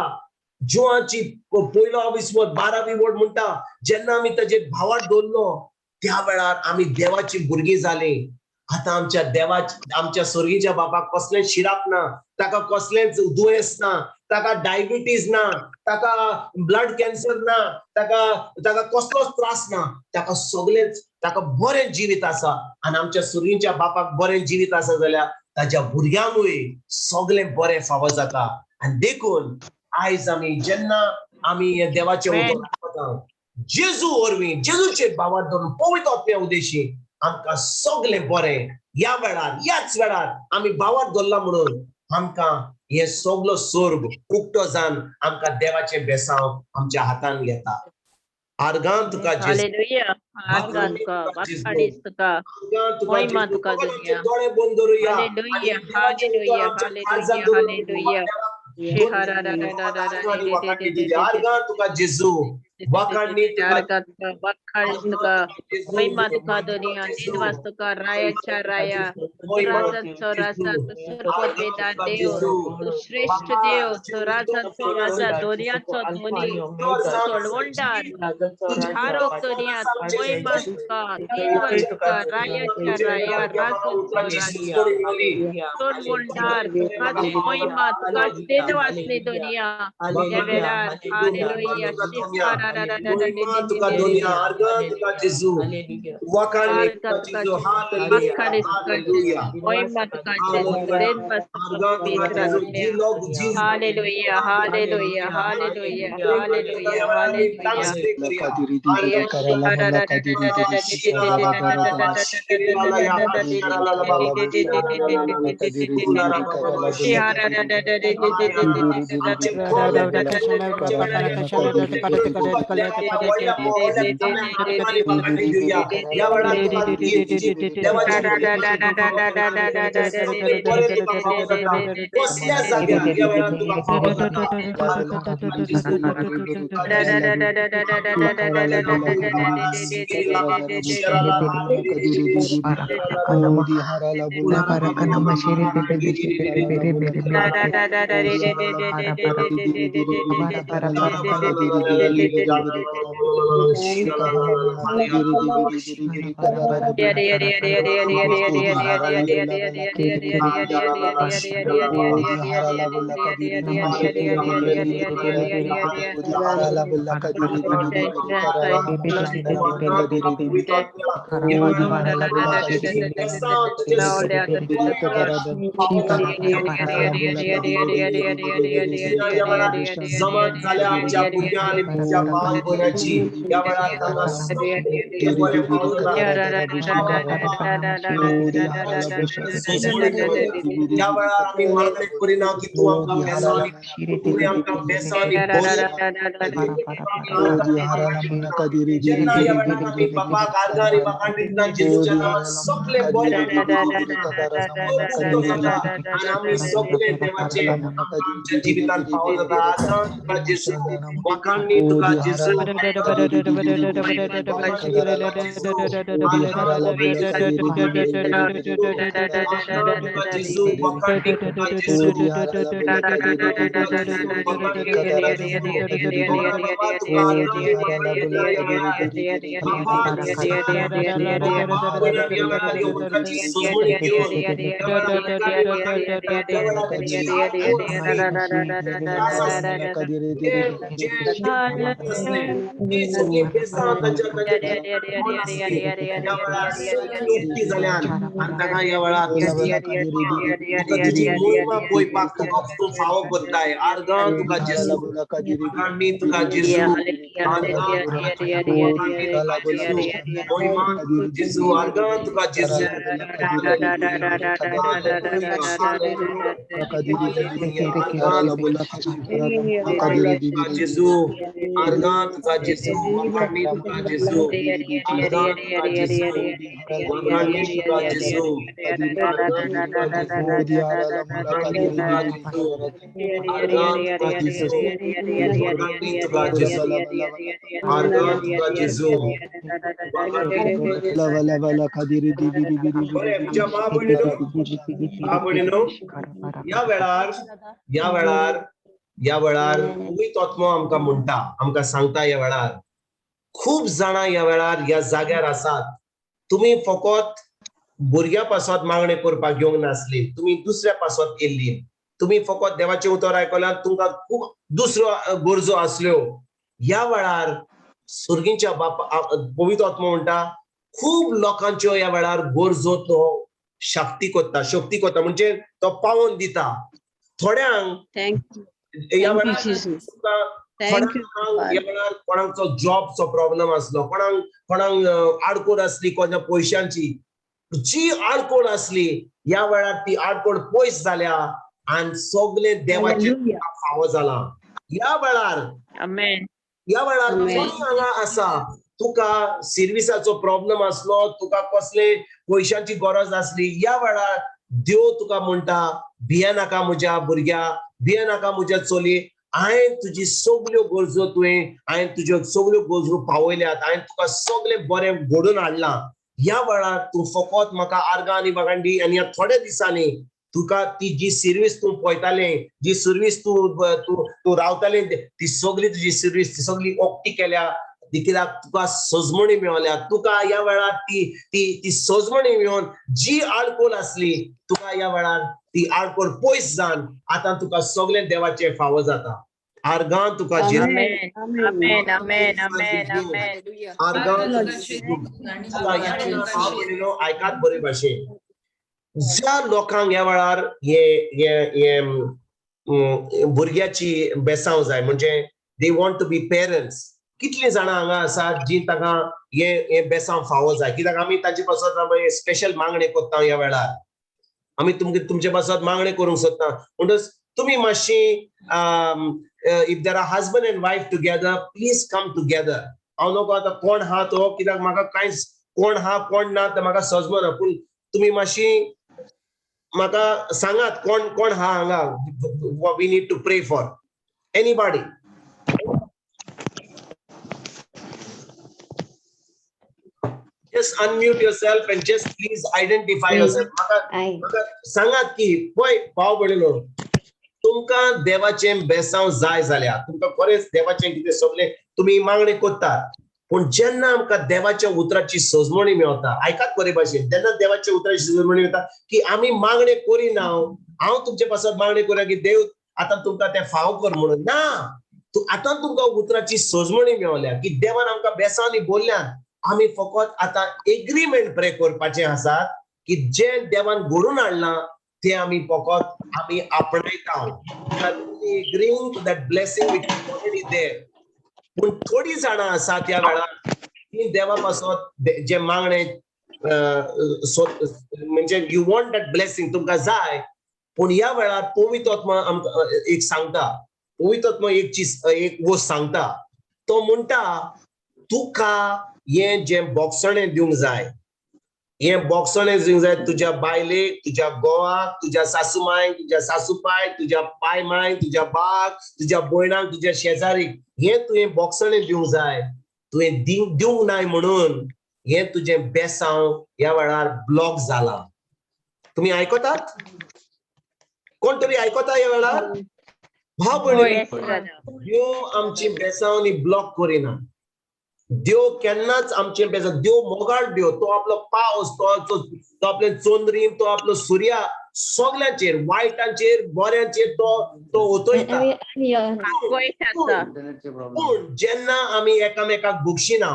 जुवाची पयलो आविस्मत 12वी वड म्हणटा, जेन्ना आमी ताचेर भावाट दवरलो त्या वेळार आमी देवाची भुरगीं जालीं. आतां आमच्या देवाच्या आमच्या स्वर्गीच्या बापाक कसलेंच शिराप ना, ताका कसलेंच दुयेंस ना, ताका डायबिटीज ना, ताका ब्लड कॅन्सर ना, ताका ताका कसलोच त्रास ना, ताका सगळेच ताका बरें जिवीत आसा. आनी आमच्या सुरींच्या बापाक बरें जिवीत आसा जाल्यार ताच्या भुरग्यांकूय सगळें बरें फावो जाता. आनी देखून आयज आमी जेन्ना आमी हे देवाचें उतर आयकता, जेजू वरवीं जेजूचेर भावार धरून पवित्र आत्म्या उद्देशी आमकां सगळें बरें ह्या वेळार ह्याच वेळार आमी भावार धरला म्हणून आमकां हे सगलो सोर्ग उक्तो जावन आमकां देवाचें बेसांव आमच्या हातान घेता. आर्गां तुका जेजू. हालेलुया. आर्गां तुका, वाखाणीस तुका, आर्गां तुका महिमा जेजू. तुका फकत आमचे दुनिया. दोळे बंद करुया आणि हालेलुया, देवाचें उतर हालेलुया, आमच्या हालेलुया, काळजात दवरून हालेलुया. वाखाणी दिली. आर्गां तुका जेजू, वाखाणी तुका, आर्गां तुका, वाखाणीस तुका, महिमा तुका दुनिया, दिनवास तुका, रायाच्या राया, राजांचो राजा, तू सर्वोपेदा देव, तू श्रेष्ठ देव, तू राजांचो राजा, दोनयाचो धोनी, तू सोडवणदार, हारोक दुनिया, महिमा तुका, दिनवास तुका, रायाच्या राया, राजांचो राजा, सोडवणदार, तुकाच महिमा, तुकाच दिनवास नी दुनिया, ह्या वेळार. हालेलुया. महिमा तुका दुनिया, आर्गां तुका जेजू, वाखाणी तुका जेजू. Hallelujah, hallelujah. महिमा तुका जेजू, दिनवास तुका आर्गां तुका पवित्र जेजू. जी आत्म्या. लोक जी hallelujah, hallelujah, hallelujah, hallelujah, hallelujah. या वेळार तुका कसल्या जाग्यार या वेळार तुका फावो जाता. जमत जाल्या आमच्या भुरग्यां आनी आमच्या भाव भयणाची ह्या वेळार तांकां सगळें बरें फावो जाता. ह्या वेळार आमी मागणें करिना की तूं आमकां बेसांव, तुवें आमकां बेसांव आनी जेन्ना ह्या वेळार आमी बापाक आर्गां आनी वाखाण दितना जेजूच्या नांवान सगळें बरें उक्तो जाता आनी आमी सगळे देवाचे आमच्या जिवितांत फावो जाता. आर्गां तुका जेजू, वाखाणी तुका जेजू, आर्गां तुका जेजू, वाखाणी तुका जेजू, बाबा तुका आर्गां आनी वाखाण दिता ह्या वेळार. बाबा ह्या वेळार ह्या उतराची सजवणी घेवन ह्या वेळार आर्गां आनी वाखाण दिता. ह्या वेळार जी आडखळ आसली, त्रास आसले, जे जे आसले, ती सगळीं बेसांव तांच्या तांच्या जिवितांत कोण आसली, ह्या वेळार सगळीं उक्ती जाल्यान आनी ताका ह्या वेळार तुका तुजी महिमा पळोवपाक तुका तूं फावो करताय. आर्गां तुका जेजू, वाखाणी तुका जेजू, आर्गां तुका जेजू, वाखाणी तुका जेजू, महिमा तुका जेजू, आर्गां तुका जेजू. Hallelujah, hallelujah, hallelujah. आर्गां तुका जेजू, आर्गां तुका जेजू, वाखाणी तुका जेजू, आर्गां तुका जेजू, वाखाणी तुका जेजू, आर्गां तुका जेजू, वाखाणी तुका जेजू, आर्गां तुका जेजू, वाखाणी तुका जेजू, आर्गां तुका जेजू, वाखाणी तुका जेजू. बरें म्हज्या मा भयणीनो, मा भयणीनो, ह्या वेळार ह्या वेळार ह्या वेळार पवित्र आत्मो आमकां म्हणटा, आमकां सांगता. ह्या वेळार खूब जाणां ह्या वेळार ह्या जाग्यार आसात. तुमी फकत भुरग्या पासत मागणें करपाक येवंक नासली, तुमी दुसऱ्या पासत येयल्ली. तुमी फकत देवाचें उतर आयकल्यार तुमकां खूब दुसऱ्यो गरजो आसल्यो. ह्या वेळार सुर्गींच्या बापा पवित्र आत्मो म्हणटा, खूब लोकांच्यो ह्या वेळार गरजो तो शक्ती करता, शक्ती करता म्हणजे तो पावोवन दिता थोड्यांक. Thank ह्या you, वेळार Jesus. तुका Thank you. कोणाक ह्या वेळार कोणाचो जॉबचो प्रॉब्लम आसलो, कोणाक कोणाक आडकोड आसली, कोणा पयशांची जी आडकोड आसली, ह्या वेळार ती आडकोड पयस जाल्या. आनी सगळें देवाचें Hallelujah. फावो जालां. ह्या वेळार, Amen. ह्या वेळार Amen. कोण हांगा आसा, तुका सिर्विसाचो प्रॉब्लम आसलो, तुका कसले पयशांची गरज आसली, ह्या वेळार देव तुका म्हणटा, भिये नाका म्हज्या भुरग्या, भिये नाका म्हज्या चली, हांवें तुजी सगल्यो गरजो, तुवें हांवें तुज्यो सगल्यो गरजो पावयल्यात, हांवें तुका सगळें बरें घडोवन हाडलां. ह्या वेळार तूं फकत म्हाका आर्गां आनी बागांडी आनी ह्या थोड्या दिसांनी तुका ती जी सिर्वीस तूं पळयतालें, जी सर्वीस तूं तूं तूं रावतालें, ती सगळी तुजी सर्वीस ती सगळी ओकटी केल्या. ती कित्याक तुका सजमणी मेवल्या. तुका ह्या वेळार ती ती ती सजमणी मेळोवन जी आडकोल आसली, तुका ह्या वेळार ती आडकोल पयस जावन आतां तुका सगळें देवाचें फावो जाता. आर्गां तुका जेजू. Amen. Amen. Amen. Amen. Amen. आर्गां तुका जेजू. आतां ह्या वेळार भाव भयणीनो, आयकात बरे भाशेन. ज्या लोकांक ह्या वेळार हे हे हे भुरग्याची बेसांव जाय, म्हणजे they want to be parents, कितलीं जाणां हांगा आसात जी तांकां हे हे बेसांव फावो जाय? कित्याक आमी तांचे पासत स्पेशल मागणें करता. ह्या वेळार आमी तुमचे तुमचे पासत मागणें करूंक सोदता. म्हणटच तुमी मातशी, if there are husband and wife together, please come together. हांव नको आतां कोण आहा तो, कित्याक म्हाका कांयच कोण आहा कोण ना तें म्हाका सजमना, पूण तुमी मातशी म्हाका सांगात कोण कोण आहा हांगा we need to pray for. Anybody? Just unmute yourself and just please identify yourself. म्हाका I. म्हाका सांगात की पळय भाव भयणीनो, तुमकां देवाचें बेसांव जाय जाल्यार, तुमकां खरेंच देवाचें कितें सगळें तुमी मागणें करतात, पूण जेन्ना आमकां देवाच्या उतराची सजमणी मेवता, आयकात बरे भाशेन, जेन्ना देवाच्या उतराची सजमणी मेळटा की आमी मागणें करिना, हांव तुमचे पासत मागणें करुया की देव आतां तुमकां तें फाव कर म्हणून ना. तूं आतां तुमकां उतराची सजमणी मेवल्या की देवान आमकां बेसांनी बोल्ल्यान, आमी फकत आतां एग्रीमेंट प्रे करपाचें आसात की जें देवान घडोवन हाडलां तें आमी फकत आमी आपणायता, agreeing to that blessing which is already there. पूण थोडीं जाणां आसात त्या वेळार ती देवा पासत जे मागणें म्हणजे you want that blessing, तुमकां जाय, पूण ह्या वेळार पवित्र आत्मा आमकां एक सांगता, पवित्र आत्मा एक चीज, एक वस्त सांगता. तो म्हणटा, तुका हें जें बोगसणें दिवंक जाय, हें बोगसणें दिवंक जाय तुज्या बायलेक, तुज्या घोवाक, तुज्या सासूमायक, तुज्या सासूपायक, तुज्या पाय मायक, तुज्या बाक, तुज्या भयणाक, तुज्या शेजारीक, हें तुवें बोगसणें दिवंक जाय. तुवें दिवंक नाय म्हणून हें तुजें बेसांव ह्या वेळार ब्लॉक जालां. तुमी आयकतात? कोण तरी आयकता ह्या वेळार? भाव भयणी, Yes, brother. देव आमची बेसांवनी ब्लॉक करिना. देव केन्नाच आमचे बेसांव, देव मोगाळ देव. तो आपलो पावस, तो तो तो आपले चंद्रीम, तो आपलो सुर्या सगळ्यांचेर, वायटांचेर बऱ्यांचेर तो तो ओतयता. वायट आसा. पूण जेन्ना आमी एकामेकाक बक्षिना,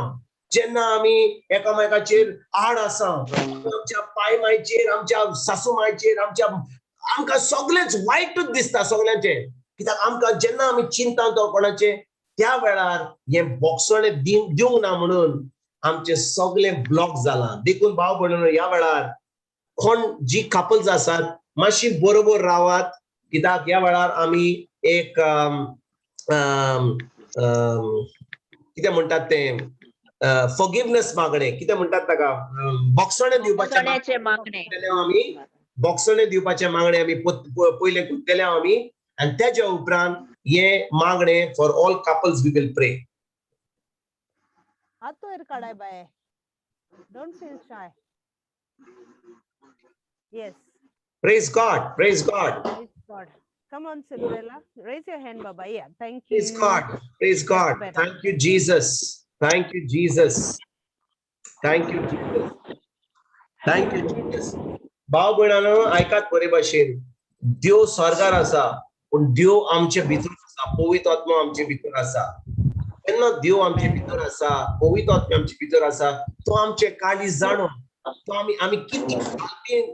जेन्ना आमी एकामेकाचेर आड आसा, आमच्या पाय मायचेर, आमच्या सासू मायचेर, आमच्या आमकां सगळेंच वायटूच दिसता सगळ्यांचे, कित्याक आमकां जेन्ना आमी चिंता तो कोणाचे, त्या वेळार हें बोगसणें दिवंक ना म्हणून आमचें सगळें ब्लॉक जालां. देखून भाव भयणीनो, ह्या वेळार कोण जी कपल्स आसात, मातशी बरोबर रावात, कित्याक ह्या वेळार आमी एक अम, अम, अम, कितें म्हणटात तें, फॉरगिवनेस मागणें, कितें म्हणटात ताका, बोगसणें दिवपाचें बोगसण्याचें मागणें. केलें आमी, बोगसणें दिवपाचें मागणें आमी पयलें करतले आमी आनी तेज्या उपरांत हे मागणें for all couples we will pray. हात वयर काडाय बाये. Don't feel shy. Yes. Praise God, praise God. Praise God. Come on, Cinderella. Raise your hand, Baba. Yeah, thank you. Praise God, praise God. Better. Thank you, Jesus. Thank you, Jesus. Thank you, Jesus. Thank you, Jesus. भाव भयणानो, आयकात बरे भाशेन. देव स्वर्गार आसा, पूण देव आमचे भितर आसा. पवित्र आत्मा आमचे भितर आसा. तेन्ना देव आमचे भितर आसा, पवित्र आत्मा आमचे भितर आसा, तो आमचे काळीज जाणो. तो आमी आमी कितले खालतीन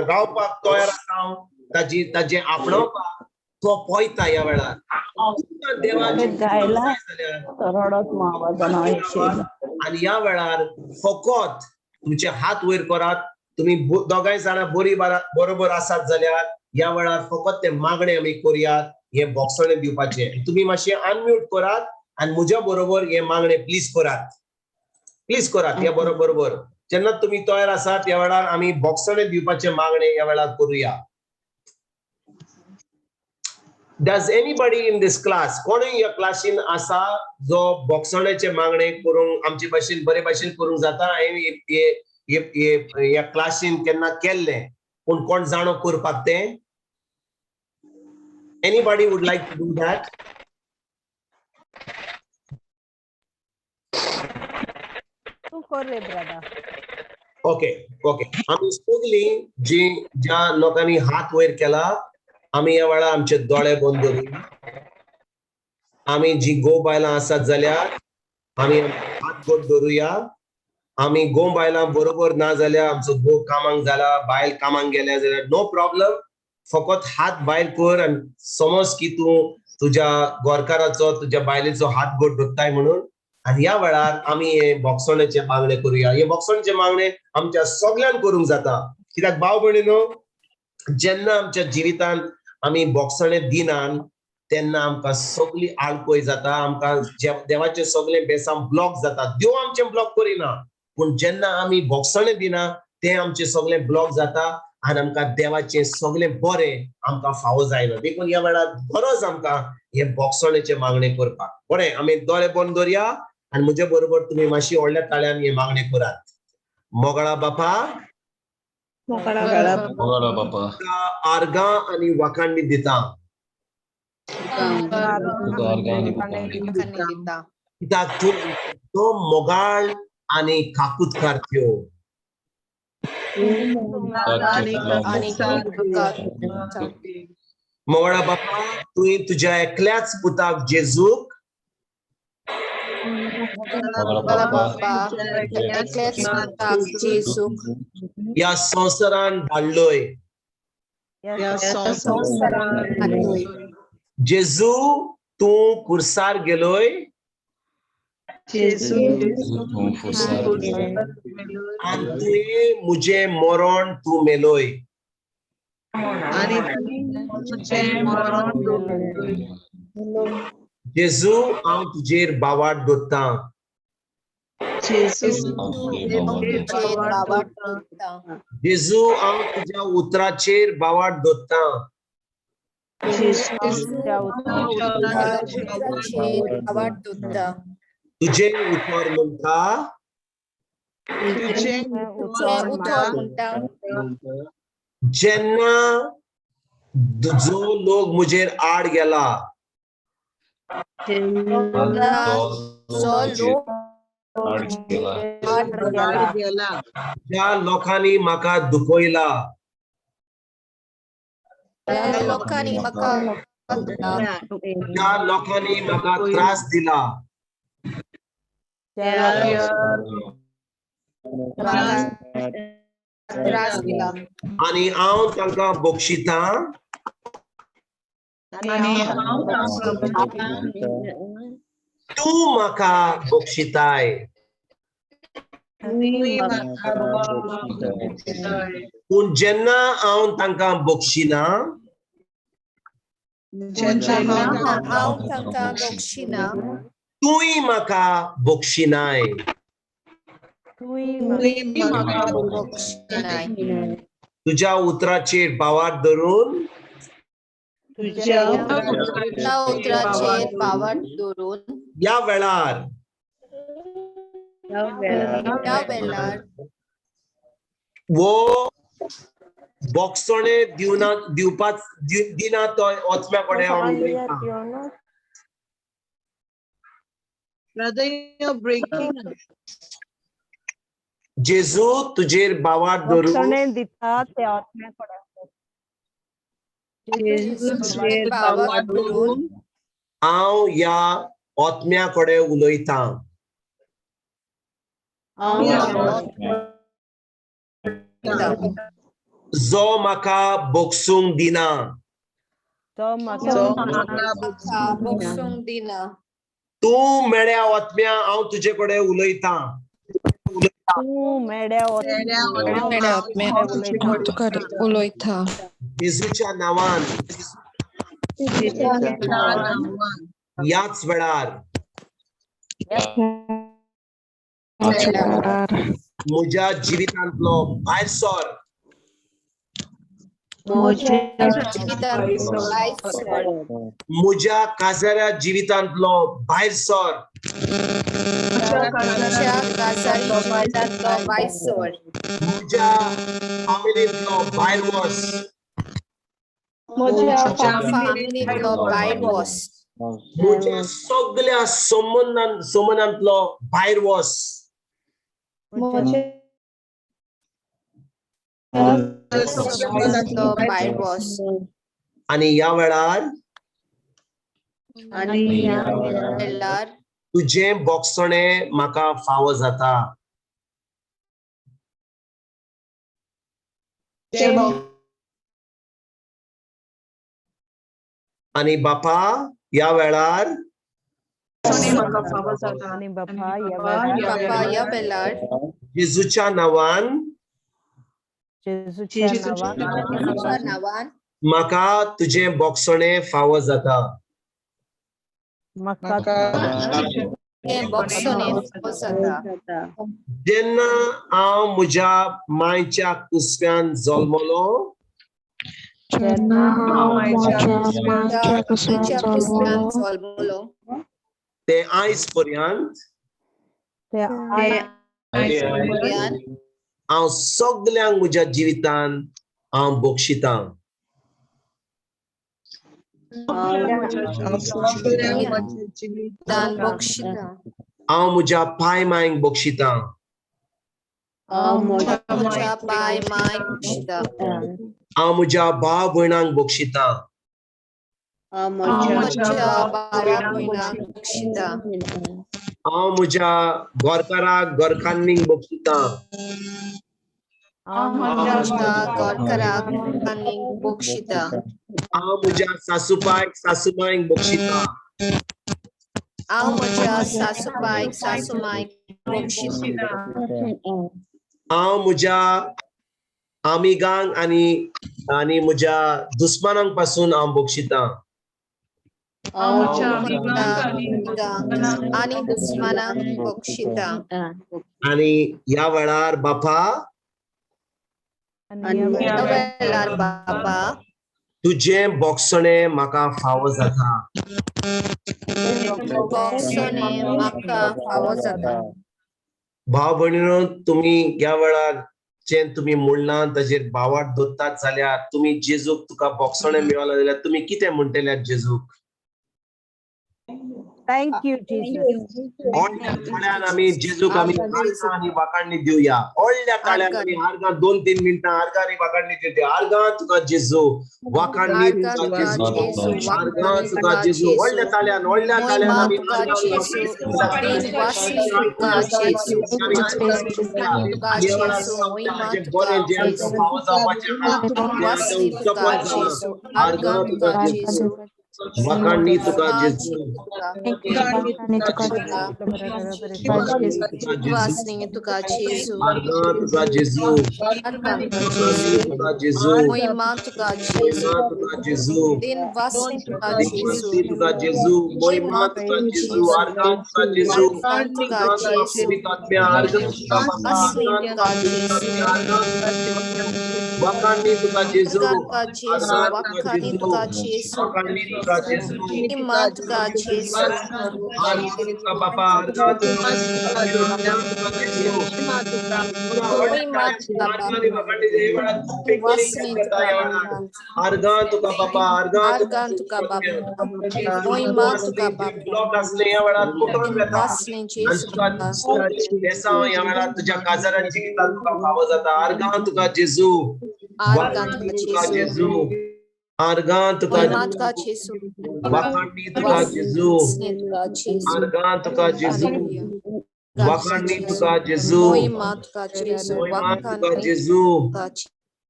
रावपाक तयार आसा, ताजी ताजें आपणावपाक तो पळयता. ह्या वेळार तुमकां देवाची गायला. जाय जाल्यार रडत आवाजान. आणि ह्या वेळार फकत तुमचे हात वयर करात. तुमी दोगांय जाणां बरी बरोबर आसात जाल्यार. ह्या वेळार फकत ते मागणे आमी करुयात हे बोगसणे दिवपाचे. तुमी मातशे अनम्यूट करात आनी म्हज्या बरोबर हे मागणे प्लीज करात, प्लीज करात ह्या बरोबर बरोबर. जेन्ना तुमी तयार आसात त्या वेळार आमी बोगसणे दिवपाचे मागणे ह्या वेळार करुया. Does anybody in this class, कोणूय ह्या क्लासीन आसा जो बोगसण्याचे मागणे करूंक आमचे भाशेन बरे भाशेन करूंक जाता? हांवें ह्या क्लासीन केन्ना केल्लें पूण कोण जाणो करपाक तें? Anybody would like to do that? तूं कर रे ब्रदर. ओके ओके, आमी सगळीं जी ज्या लोकांनी हात वयर केला आमी ह्या वेळार आमचे दोळे बंद दवरुया. आमी जी गो बायलां आसात जाल्यार आमी हात गोट दवरुया. आमी गो बायलां बरोबर ना जाल्यार आमचो गो कामाक जाला, बायल कामाक गेल्या जाल्यार नो प्रॉब्लम, फकत हात भायर कर आनी समज की तूं तुज्या गोरकाराचो तुज्या बायलेचो हात गोट धरताय म्हणून. आनी ह्या वेळार आमी हे बोगसण्याचे मागणे करुया. हे बोगसण्याचे मागणे आमच्या सगळ्यांक करूंक जाता, कित्याक भाव भयणीनो जेन्ना आमच्या जिवितांत आमी बोगसणे दिनान तेन्ना आमकां सगळी आळकोय जाता, आमकां देवाचे सगळे बेसां ब्लॉक जाता. देव आमचें ब्लॉक करिना, पूण जेन्ना आमी बोगसणे दिना तें आमचें सगळें ब्लॉक जाता आनी आमकां देवाचें सगळें बरें आमकां फावो जायना. देखून ह्या वेळार गरज आमकां हे बोगसण्याचे मागणे करपाक. बरें, आमी दोळे बंद दवरया आनी म्हजे बरोबर तुमी मातशी व्हडल्या ताळ्यान हे मागणे करात. मोगळा बापा, मोगळा बापा, आर्गां आनी वाखांडी दिता, तुका आर्गां आनी वाखाणी दिता, कित्याक तूं तो मोगाळ आनी काकूतकार त्यो. मोगळा बापा, तुवें तुज्या एकल्याच पुताक जेजूक, मोगळा बापा, एकल्याच पुताक जेजूक ह्या संवसारान धाडलोय. ह्या संवसारान जेजू तूं कुर्सार गेलोय जेजू तूं फुरसार आनी तुवें म्हजें मरण तूं मेलोय. आनी तुजें मरण जेजू हांव तुजेर बावाट दवरतां. जेजू तुजेर बावाट दवरता. जेजू हांव तुज्या उतराचेर बावाट दवरतां. तुझ्या उतराचेर बावाट दवरता. तुजें उतर म्हणटा, तुजें तुजें उतर म्हणटा, जेन्ना जो लोक म्हजेर आड गेला जो लोक आड गेला, आड गेला, गेला, ज्या लोकांनी म्हाका दुखयला, ज्या लोकांनी म्हाका ज्या लोकांनी म्हाका त्रास दिला, त्रास दिला, आनी हांव तांकां बक्षितां, आनी हांव तूं म्हाका बक्षिताय. पूण जेन्ना हांव तांकां बक्षिना, जेन्ना हांव तांकां बक्षिना, तूंय म्हाका बक्षिनाय. बक्षिनाय. तुज्या उतराचेर बावार धरून, तुज्या तुज्या उतराचेर बावाट धरून, ह्या वेळार ह्या वेळार वो बोगसणे दिवना दिवपाच दिना तो वचप्या कडेन हांव उलयतां. Brother, you're breaking. जेजू तुजेर बावाट धरून, बोगसणे दिता ते आत्म्या कडेन. तुजेर बावाट धरून हांव ह्या आत्म्या कडेन उलयतां. जो म्हाका बक्षूंक दिना, तो म्हाका जो म्हाका बक्षूंक दिना, तूं मेळ्या आत्म्या हांव तुजे कडेन उलयतां. उलयतां. तूं मेड्या मेड्या आत्म्या तुका उलयता. जेजूच्या नांवान याच वेळार म्हज्या जिवितांतलो भायर सर. म्हज्या काजाऱ्या जिवितांतलो भायर सर. म्हज्या फामिलींतलो भायर वच. म्हज्या सगळ्या संबंदांतलो भायर वच. आनी ह्या वेळार तुजें बोगसणें म्हाका फावो जाता. आनी बापा ह्या वेळार आनी बापा ह्या वेळार जेजूच्या नांवान जेजूच्या नांवान म्हाका तुजें बोगसणें फावो जाता. म्हाका जेन्ना हांव म्हज्या मांयच्या कुसव्यान जल्मलो जेन्ना हांव म्हज्या मांयच्या कुसव्यान जल्मलो ते आयज पर्यंत ते आयज हांव सगल्यांक म्हज्या जिवितान हांव बक्षितां. हांव म्हज्या पाय मांयक बक्षितां. हांव म्हज्या भाव भयणांक बक्षितां. हांव म्हज्या गोरकाराक गोरकान्नीक बक्षितां. हांव म्हज्या सासूबायक सासूमायक बक्षितां. हांव म्हज्या आमिगांक आनी आनी म्हज्या दुस्मानांक पासून हांव बक्षितां. आनी ह्या वेळार बापा तुजें बोगसणें म्हाका फावो जाता. भाव भयणीनो, तुमी ह्या वेळार जें तुमी म्हणलां ताजेर भावार्थ दवरतात जाल्यार तुमी जेजूक तुका बोगसणें मेळ्ळां जाल्यार तुमी कितें म्हणटले जेजूक? Thank you Jesus. व्हडल्या ताळ्यान आमी जेजूक आमी आर्गां आनी वाखाणणी दिवया. व्हडल्या ताळ्यान आमी आर्गां 2-3 मिनटां आर्गां आनी वाखाणणी दिवया. आर्गां तुका जेजू, वाखाणणी तुका जेजू, आर्गां तुका जेजू. व्हडल्या ताळ्यान, व्हडल्या ताळ्यान आमी आर्गां आनी वाखाणणी बरें जें आमकां फावो जावपाचें आहा तें आतां उत्सपन जालां. आर्गां तुका जेजू, वाखाणणी तुका जेजू, तुका जेजू, आर्गां तुका जेजू, वाखाणणी तुका जेजू, महिमा तुका जेजू, दिनवासी तुका जेजू, महिमा तुका जेजू, आर्गां तुका जेजू, आर्गां तुका पवित्र आत्म्या, आर्गां तुका बापा, आर्गां तुका जेजू, वाखाणणी तुका जेजू, आर्गां तुका जेजू, वाखाणणी तुका जेजू, आर्गां तुका बापा, आर्गां तुका जेजू. आर्गां तुका बापा, आर्गां तुका ब्लॉक आसले ह्या वेळार कुटून वेता आनी तुका खूब बेसांव ह्या वेळार तुज्या काजारान जिवितान तुका फावो जाता. आर्गां तुका जेजू, वाखाणणी तुका जेजू, आर्गां तुका वाखाणणी तुका जेजू, आर्गां तुका जेजू, वाखाणणी तुका जेजू, महिमा तुका जेजू,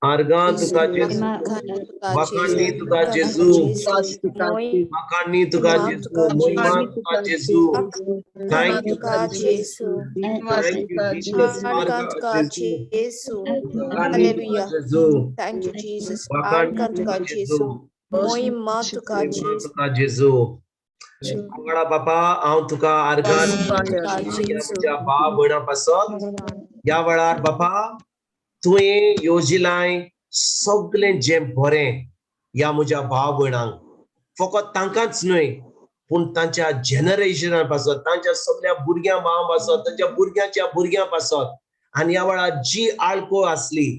आर्गां तुका जेजू, वाखाणनी तुका जेजू, वाखाणनी तुका जेजू, मोहिमा तुका जेजू. Thank you, thank you Jesus. आर्गां जेजू, वाखाणनी तुका जेजू, Thank you, Jesus. वाखाणनी तुका जेजू, मोहिमा तुका मोहिमा तुका जेजू. वांगडा बापा, हांव तुका आर्गां म्हज्या भाव भयणां पासत ह्या वेळार बापा तुवें येवजिलाय सगळें जें बरें ह्या म्हज्या भाव भयणांक, फकत तांकांच न्हय पूण तांच्या जनरेशना पासत, तांच्या सगळ्या भुरग्यां भावां पासत, तांच्या भुरग्यांच्या भुरग्यां पासत, आनी ह्या वेळार जी आळको आसली,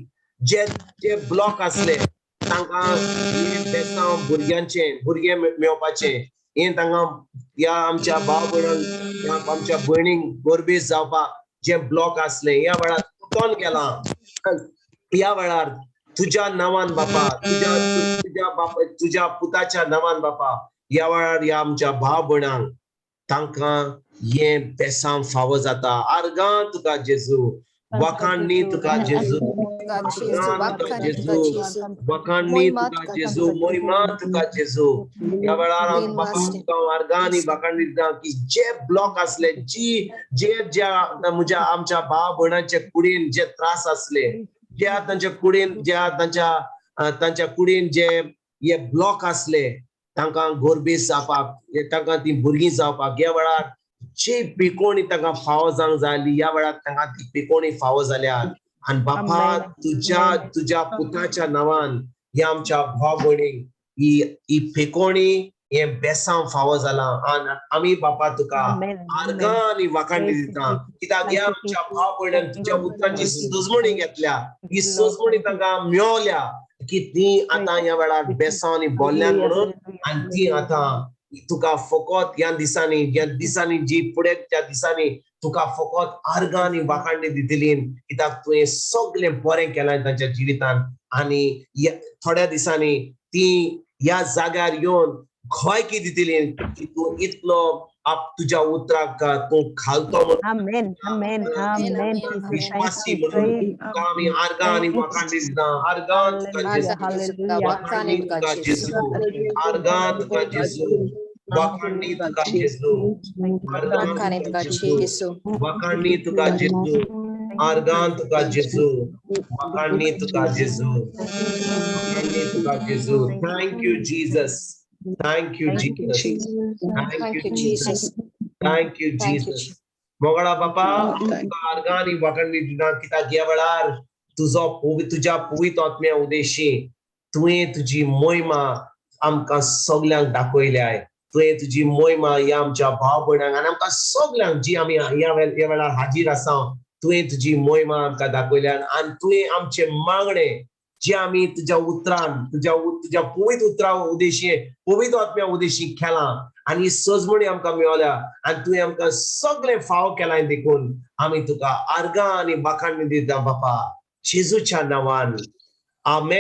जे जे ब्लॉक आसले तांकां हें बेसांव भुरग्यांचें भुरगें मेळपाचें, हें तांकां ह्या आमच्या भाव भयणांक, ह्या आमच्या भयणींक गोरबेस जावपाक जे ब्लॉक आसले ह्या वेळार तुटोन गेलां. ह्या वेळार तुज्या नांवान बापा, तुज्या तुज्या बापा, तुज्या पुताच्या नांवान बापा, ह्या वेळार ह्या आमच्या भाव भयणांक तांकां हें बेसांव फावो जाता. आर्गां तुका जेजू, वाखाणनी तुका जेजू, आर्गां तुका जेजू, वाखाणनी तुका जेजू, मोहिमा तुका जेजू. ह्या वेळार हांव बापा तुका आर्गां आनी वाखाणनी दिता की जे ब्लॉक आसले, जी जे ज्या म्हज्या आमच्या भाव भयणांच्या कुडीन जे त्रास आसले, ज्या तांच्या कुडीन, ज्या तांच्या तांच्या कुडीन जे हे ब्लॉक आसले, तांकां गोरबेस जावपाक, तांकां ती भुरगीं जावपाक, ह्या वेळार जी पिकोणी तांकां फावो जावंक जाली, ह्या वेळार तांकां ती पिकोणी फावो जाल्या. आनी बापा तुज्या तुज्या पुताच्या नांवान ह्या आमच्या भाव भयणींक ही ही पिकोणी, हे बेसांव फावो जालां. आनी आमी बापा तुका आर्गां आनी वाखाणनी दिता, कित्याक ह्या आमच्या भाव भयणान तुज्या उतरांची सजमणी घेतल्या, ही सजमणी तांकां मेवल्या की ती आतां ह्या वेळार बेसांव आनी बोल्ल्यान म्हणून, आनी ती आतां तुका फकत ह्या दिसांनी, ह्या दिसांनी जी फुडें त्या दिसांनी तुका फकत आर्गां आनी वाखाणनी दितली, कित्याक तुवें सगळें बरें केलां तांच्या जिवितान. आनी थोड्या दिसांनी ती ह्या जाग्यार येवन गोयकी दितली की तूं इतलो आप तुज्या उतराक तूं खालतो म्हणून. Amen. Amen. Amen. Jesus. विश्वासी म्हणून तुका आमी आर्गां आनी वाखाणनी दिता. आर्गां तुका जेजू, वाखाणनी तुका जेजू, आर्गां तुका जेजू, वाखाणनी तुका जेजू, आर्गां तुका जेजू, वाखाणनी तुका जेजू, आर्गां तुका जेजू, वाखाणनी तुका जेजू, वाखाणनी तुका जेजू. Thank you Jesus, thank you Jesus, thank you Jesus, thank you Jesus. मोगळा बापा, तुका आर्गां आनी वाखाणनी दिता, कित्याक ह्या वेळार तुजो तुज्या पवित्र आत्म्या उदेशी तुवें तुजी मोहिमा आमकां सगल्यांक दाखयल्याय. तुवें तुजी मोहिमा ह्या आमच्या भाव भयणांक आनी आमकां सगल्यांक जी आमी ह्या वेळार हाजीर आसा, तुवें तुजी मोहिमा आमकां दाखयल्या. आनी तुवें आमचे मागणे जे आमी तुज्या उतरान, तुज्या तुज्या पवित्र उतरा उदेशी, पवित्र आत्म्या उदेशी केलां आनी सजमणी आमकां मेवल्या, आनी तुवें आमकां सगळें फाव केलां, देखून आमी तुका आर्गां आनी वाखाणनी दिता बापा, जेजूच्या नांवान. आमेन.